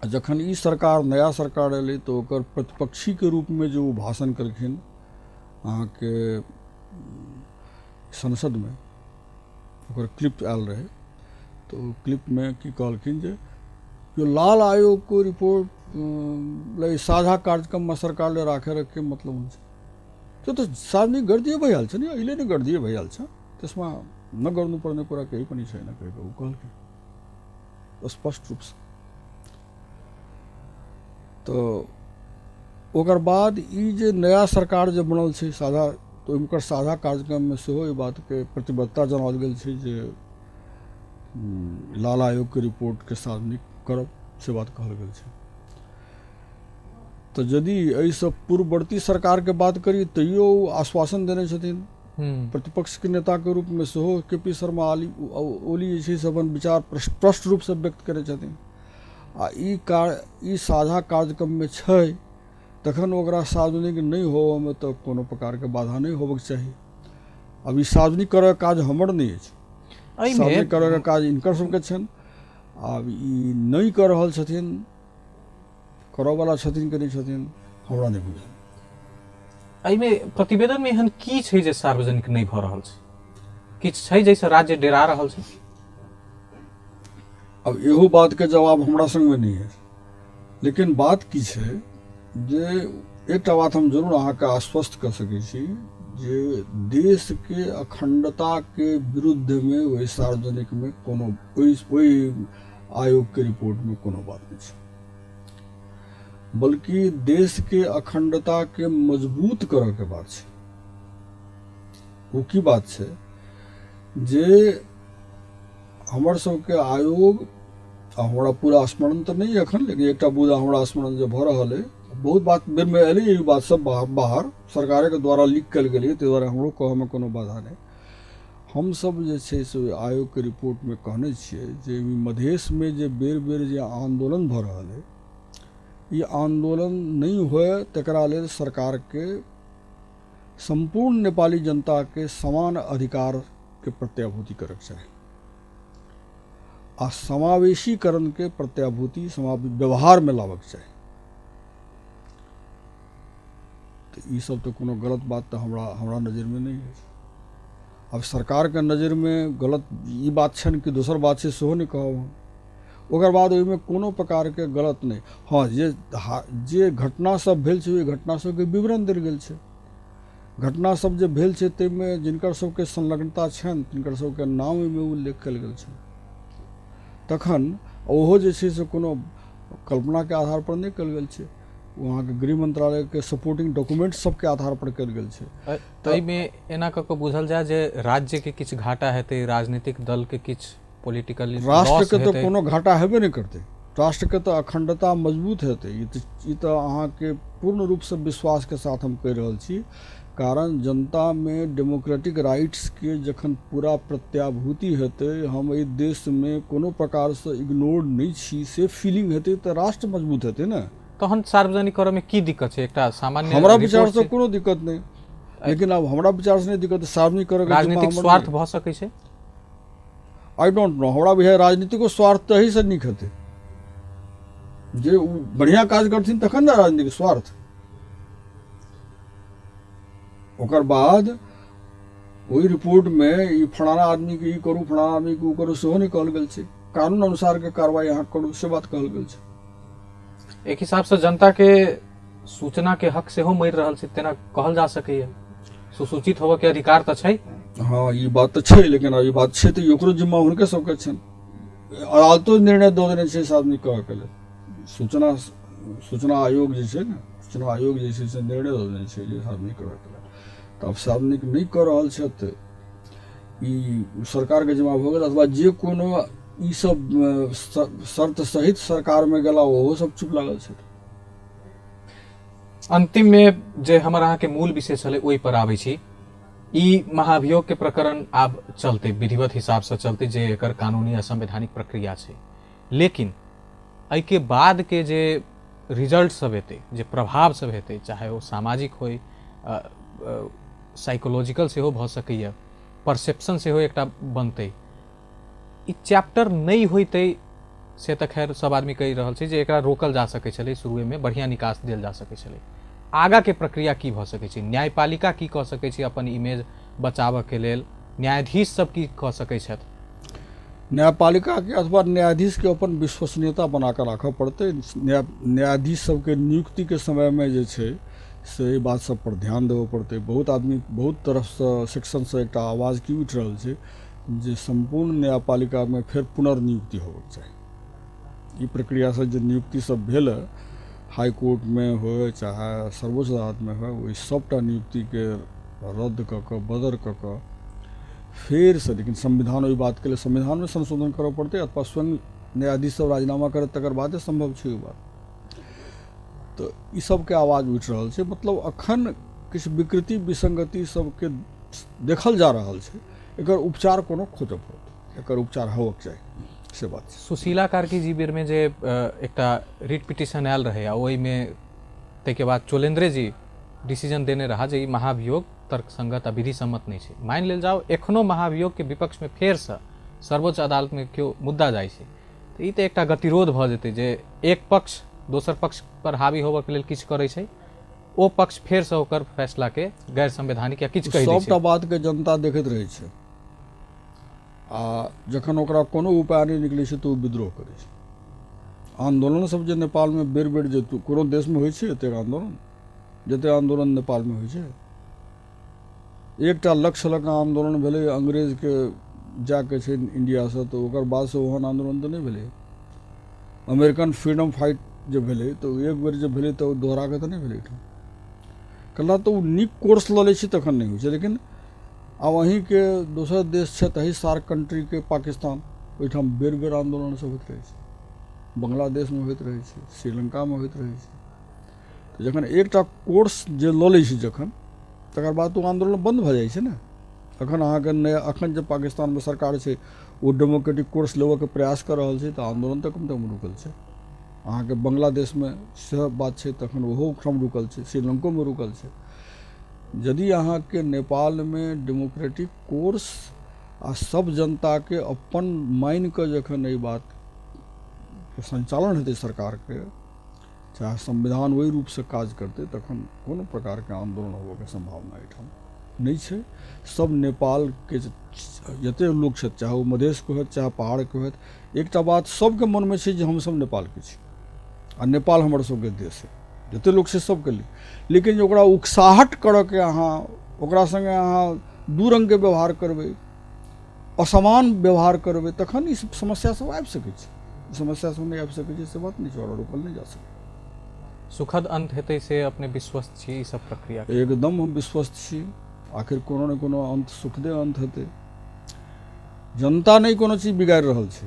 आ जखन ई सरकार, नया सरकार एलै तऽ ओकर प्रतिपक्षीके रूपमे जे ओ भाषण केलखिन अहाँके संसदमे, ओकर क्लिप आयल रहै, तऽ ओ क्लिपमे की कहलखिन जे यो लाल आयोगको रिपोर्ट लाई साझा कार्यक्रममा सरकारले राखेर के मतलब हुन्छ? त्यो त सार्वजनिक गरिदिए भइहाल्छ नि, अहिले नै गरिदिए भइहाल्छ, त्यसमा नगर्नुपर्ने कुरा केही पनि छैन कहिको ऊ कहलखिन स्पष्ट रूपसँ। तऽ ओकर बाद ई जे नया सरकार जे बनल छै साझा, तऽ ओकर साझा कार्यक्रममे सेहो एहि बातके प्रतिबद्धता जनाओल गेल छै जे लाल आयोगके रिपोर्टके सार्वजनिक करब, से बात कहल गेल छै। तऽ यदि एहिसँ पूर्ववर्ती सरकारके बात करी तैयो ओ आश्वासन देने छथिन, प्रतिपक्षके नेताके रूपमे सेहो के पी शर्मा ओली जे छै से अपन विचार स्पष्ट रूपसँ व्यक्त करै छथिन। आ ई साझा कार्यक्रममे छै, तखन ओकरा सार्वजनिक नहि होबऽमे तऽ कोनो प्रकारके बाधा नहि होबऽके चाही। आब ई सार्वजनिक करऽके काज हमर नहि अछि, सार्वजनिक करऽके काज हिनकर सबके छनि। आब ई नहि कऽ रहल छथिन, करऽवला छथिन कि नहि छथिन हमरा नहि बुझल। एहिमे प्रतिवेदनमे एहन की छै जे सार्वजनिक नहि भऽ रहल छै? किछु छै जाहिसँ राज्य डेरा रहल छै? अब इहो बातके जवाब हमरा संगमे नहि है, लेकिन बात की छै जे एकटा बात हम जरूर अहाँके आश्वस्त कऽ सकै छी जे देशके अखण्डताके विरुद्धमे ओहि सार्वजनिकमे कोनो ओहि आयोगके रिपोर्टमे कोनो बात नहि छै, बल्कि देशके अखण्डताके मजबूत करऽके बात छै। ओ की बात छै जे हमर सबके आयोग, आ हमरा पूरा स्मरण तऽ नहि एखन, लेकिन एकटा बुझा हमरा स्मरण जे भऽ रहल अइ, बहुत बात बेरमे एलै ई बात सब बाहर सरकारेके द्वारा लीक कयल गेलै, ताहि दुआरे हमरो कहऽमे कोनो बाधा नहि। हमसब जे छै से ओहि आयोगके रिपोर्टमे कहने छियै जे मधेशमे जे बेर बेर जे आन्दोलन भऽ रहल अइ, ई आन्दोलन नहि हुए तकरा लेल सरकारके सम्पूर्ण नेपाली जनताके समान अधिकारके प्रत्याभूति करऽके चाही आ समावेशीकरणके प्रत्याभूति व्यवहारमे लाबऽके चाही। तऽ ई सब तऽ कोनो गलत बात तऽ हमरा नजरिमे नहि अछि। आब सरकारके नजरिमे गलत ई बात छनि कि दोसर बात छै सेहो नहि कहब हम। ओकर बाद ओहिमे कोनो प्रकारके गलत नहि, हँ जे घटना सब भेल छै ओहि घटना सबके विवरण देल गेल छै। घटना सब जे भेल छै ताहिमे जिनकर सबके संलग्नता छनि तिनकर सबके नाम ओहिमे उल्लेख कयल गेल छनि। तखन ओहो जे छै से कोनो कल्पनाके आधार पर नहि कयल गेल छै, ओ अहाँके गृह मंत्रालयके सपोर्टिंग डॉक्यूमेंट सबके आधार पर कयल गेल छै। एहिमे एना कऽ कऽ बुझल जाय जे राज्यके किछु घाटा हेतै, राजनीतिक दलके किछु पॉलिटिकल राष्ट्रके तऽ कोनो घाटा हेबे नहि करतै, राष्ट्रके तऽ अखण्डता मजबूत हेतै। ई तऽ अहाँके पूर्ण रूपसँ विश्वासके साथ हम कहि रहल छी, कारण जनतामे डेमोक्रेटिक राइट्सके जखन पूरा प्रत्याभूति हेतै, हम एहि देशमे कोनो प्रकारसँ इग्नोर नहि छी से फीलिंग हेतै, तऽ राष्ट्र मजबूत हेतै ने। तहन सार्वजनिक करऽमे की दिक्कत छै? एकटा सामान्य हमरा विचारसँ कोनो दिक्कत नहि, लेकिन आब हमरा विचारसँ नहि दिक्कत, सार्वजनिक करऽके राजनीतिक स्वार्थ भऽ सकै छै। I don't know, हमरा बुझाइए राजनीतिको स्वार्थ तऽ एहिसँ नीक हेतै जे ओ बढ़िआँ काज करथिन तखन ने राजनीतिक स्वार्थ। ओकर बाद ओहि रिपोर्टमे ई फलाना आदमीके ई करू फलाना आदमीके ओ करू सेहो नहि कहल गेल छै, कानून अनुसारके कार्रवाई अहाँ करू से बात कहल गेल छै। एक हिसाबसँ जनताके सूचनाके हक सेहो मरि रहल छै तेना कहल जा सकैए, सुसूचित होबऽके अधिकार तऽ छै। हँ ई बात तऽ छै, लेकिन ई बात छै तऽ ओकरो जिम्मा हुनके सबके छनि। अदालतो निर्णय दऽ देने छै सार्वजनिक करऽके लेल, सूचना आयोग जे छै ने, सूचना आयोग जे छै से निर्णय दऽ देने छै जे सार्वजनिक करऽके लेल। तऽ आब सार्वजनिक नहि कऽ रहल छथि ई सरकारके जिम्मा भऽ गेल, अथवा जे कोनो ई सब शर्त सहित सरकारमे गेला, ओहो सब चुप लागल छथि। अंतिम में जे हमर अहाँके मूल विषय छलै ओहि पर आबै छी। ई महाभियोग के प्रकरण आब चलते विधिवत हिसाब से चलते, जे एकर कानूनी आ संवैधानिक प्रक्रिया छै, लेकिन एहिके बाद के जे रिजल्ट सब हेतै, जे प्रभाव सब हेतै, चाहे ओ सामाजिक होइ, साइकोलॉजिकल सेहो भऽ सकैए, परसेप्शन सेहो एकटा बनतै, ई चैप्टर नहि होइतै से तऽ खैर सब आदमी कहि रहल छै जे एकरा रोकल जा सकै छलै, शुरुएमे बढ़िआँ निकास देल जा सकै छलै। आगाँके प्रक्रिया की भऽ सकै छै? न्यायपालिका की कऽ सकै छै अपन इमेज बचाबऽके लेल? न्यायाधीश सब की कऽ सकै छथि? न्यायपालिकाके अथवा न्यायाधीशके अपन विश्वसनीयता बना कऽ राखऽ पड़तै। न्यायाधीश सबके नियुक्तिके समयमे जे छै से एहि बात सब पर ध्यान देबऽ पड़तै। बहुत आदमी बहुत तरफसँ सेक्शनसँ एकटा आवाज की उठि रहल छै जे सम्पूर्ण न्यायपालिकामे फेर पुनर्नियुक्ति होबऽके चाही। ई प्रक्रियासँ जे नियुक्ति सब भेल हँ, हाईकोर्टमे होइ चाहे सर्वोच्च अदालतमे होइ, ओहि सबटा नियुक्तिके रद्द कऽ कऽ बदर कऽ कऽ फेरसँ, लेकिन संविधान ओहि बातके लेल संविधानमे संशोधन करऽ पड़तै अथवा स्वयं न्यायाधीश सब राजीनामा करत, तकर बादे सम्भव छै ओ बात। तऽ ई सबके आवाज उठि रहल छै। मतलब अखन किछु विकृति विसंगति सबके देखल जा रहल छै, एकर उपचार कोनो खोजऽ पड़तै, एकर उपचार होबक चाही, से बात छै। सुशीला कार्की जी बेरमे जे एकटा रिट पिटिशन आयल रहै आ ओहिमे ताहिके बाद चोलेन्द्रे जी डिसीजन देने रहा जे ई महाभियोग तर्कसंगत आ विधि सम्मत नहि छै। मानि लेल जाओ एखनो महाभियोगके विपक्षमे फेरसँ सर्वोच्च अदालतमे केओ मुद्दा जाइ छै तऽ ई तऽ एकटा गतिरोध भऽ जेतै जे एक पक्ष दोसर पक्ष पर हावी होबऽके लेल किछु करै छै, ओ पक्ष फेरसँ ओकर फैसलाके गैर संवैधानिक या किछु कहि दै छै। सबटा बातके जनता देखैत रहै छै आ जखन ओकरा कोनो उपाय नहि निकलै छै तऽ ओ विद्रोह करै छै। आन्दोलन सब जे नेपालमे बेर बेर जे कोनो देशमे होइ छै एतेक आन्दोलन जते आन्दोलन नेपालमे होइ छै, एकटा लक्ष्य लऽ कऽ आन्दोलन भेलै अंग्रेजके जाके छै इंडियासँ, तऽ ओकर बादसँ ओहन आन्दोलन तऽ नहि भेलै। अमेरिकन फ्रीडम फाइट जे भेलै तऽ एक बेर जे भेलै तऽ ओ दोहरा कऽ तऽ नहि भेलै एहिठाम। कला तऽ ओ नीक कोर्स लऽ लै छै तखन नहि होइ छै। लेकिन आब अहीँके दोसर देश छै तही सार्क कंट्रीके पाकिस्तान, ओहिठाम बेर बेर आन्दोलन सब होइत रहै छै, बांग्लादेशमे होइत रहै छै, श्रीलंकामे होइत रहै छै। तऽ जखन एकटा कोर्स जे लऽ लै छै जखन, तकर बाद ओ आन्दोलन बन्द भऽ जाइ छै ने। अखन अहाँके नया अखन जे पाकिस्तानमे सरकार छै ओ डेमोक्रेटिक कोर्स लेबऽके प्रयास कऽ रहल छै, तऽ आन्दोलन तऽ कम कम रुकल छै। अहाँके बांग्लादेशमे सेहो बात छै, तखन ओहो ठाम रुकल छै, श्रीलंकोमे रुकल छै। यदि अहाँके नेपालमे डेमोक्रेटिक कोर्स आ सब जनताके अपन मानि कऽ जखन एहि बातके सञ्चालन हेतै सरकारके, चाहे संविधान ओहि रूपसँ काज करतै, तखन कोनो प्रकारके आन्दोलन होबऽके सम्भावना एहिठाम नहि छै। सब नेपालके जते लोक छथि, चाहे ओ मधेशके होथि चाहे पहाड़के होथि, एकटा बात सबके मनमे छै जे हमसब नेपालके छी आ नेपाल हमर सबके देश है, जते लोक छै सबके लिए। लेकिन जे ओकरा उकसाहट करऽके अहाँ ओकरा सङ्गे अहाँ दू रङ्गके व्यवहार करबै, असमान व्यवहार करबै, तखन ई सब समस्या सब आबि सकै छै। समस्या सब नहि आबि सकै छै से बात नहि छै, ओकरा रोकल नहि जा सकै। सुखद अंत हेतै से अपने विश्वस्त छी ई सब प्रक्रिया? एकदम हम विश्वस्त छी। आखिर कोनो ने कोनो अंत सुखदे अंत हेतै। जनता नहि कोनो चीज बिगाड़ि रहल छै,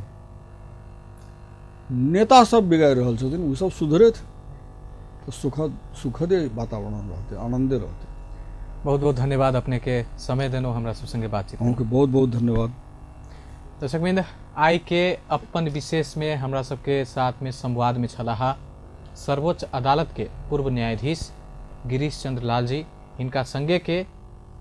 नेता सब बिगाड़ि रहल छथिन, ओ सब सुधरथि तऽ सुखदे वातावरण रहतै, आनंदे रहतै। बहुत बहुत धन्यवाद अपने के समय देलहुँ हमरा सब संगे बातचीत। अहूँके बहुत बहुत धन्यवाद। दर्शक वृंद, आइ के अपन विशेष में हमरा सबके साथ में संवाद में छलाह सर्वोच्च अदालत के पूर्व न्यायाधीश गिरीश चंद्र लाल जी। हिनका संगे के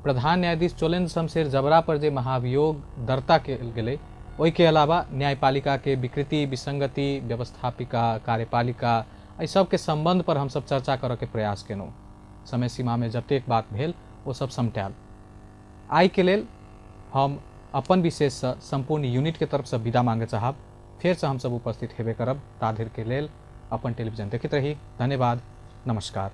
प्रधान न्यायाधीश चोलेन्द्र शमशेर जबरा पर जे महाभियोग दर्ता कयल गेलै, ओहिके अलावा न्यायपालिका के विकृति विसंगति, व्यवस्थापिका, कार्यपालिका, एहि सबके संबंध पर हमसब चर्चा करऽ के प्रयास केलहुँ। समय सीमा में जतेक बात भेल ओ सब समटायल। आइ के लेल हम अपन विशेषसँ सम्पूर्ण यूनिट के तरफसँ विदा मांगे चाहब। फेरसँ हमसब उपस्थित हेबे करब। ताधरि के लेल अपन टेलीविजन देखैत रही। धन्यवाद, नमस्कार।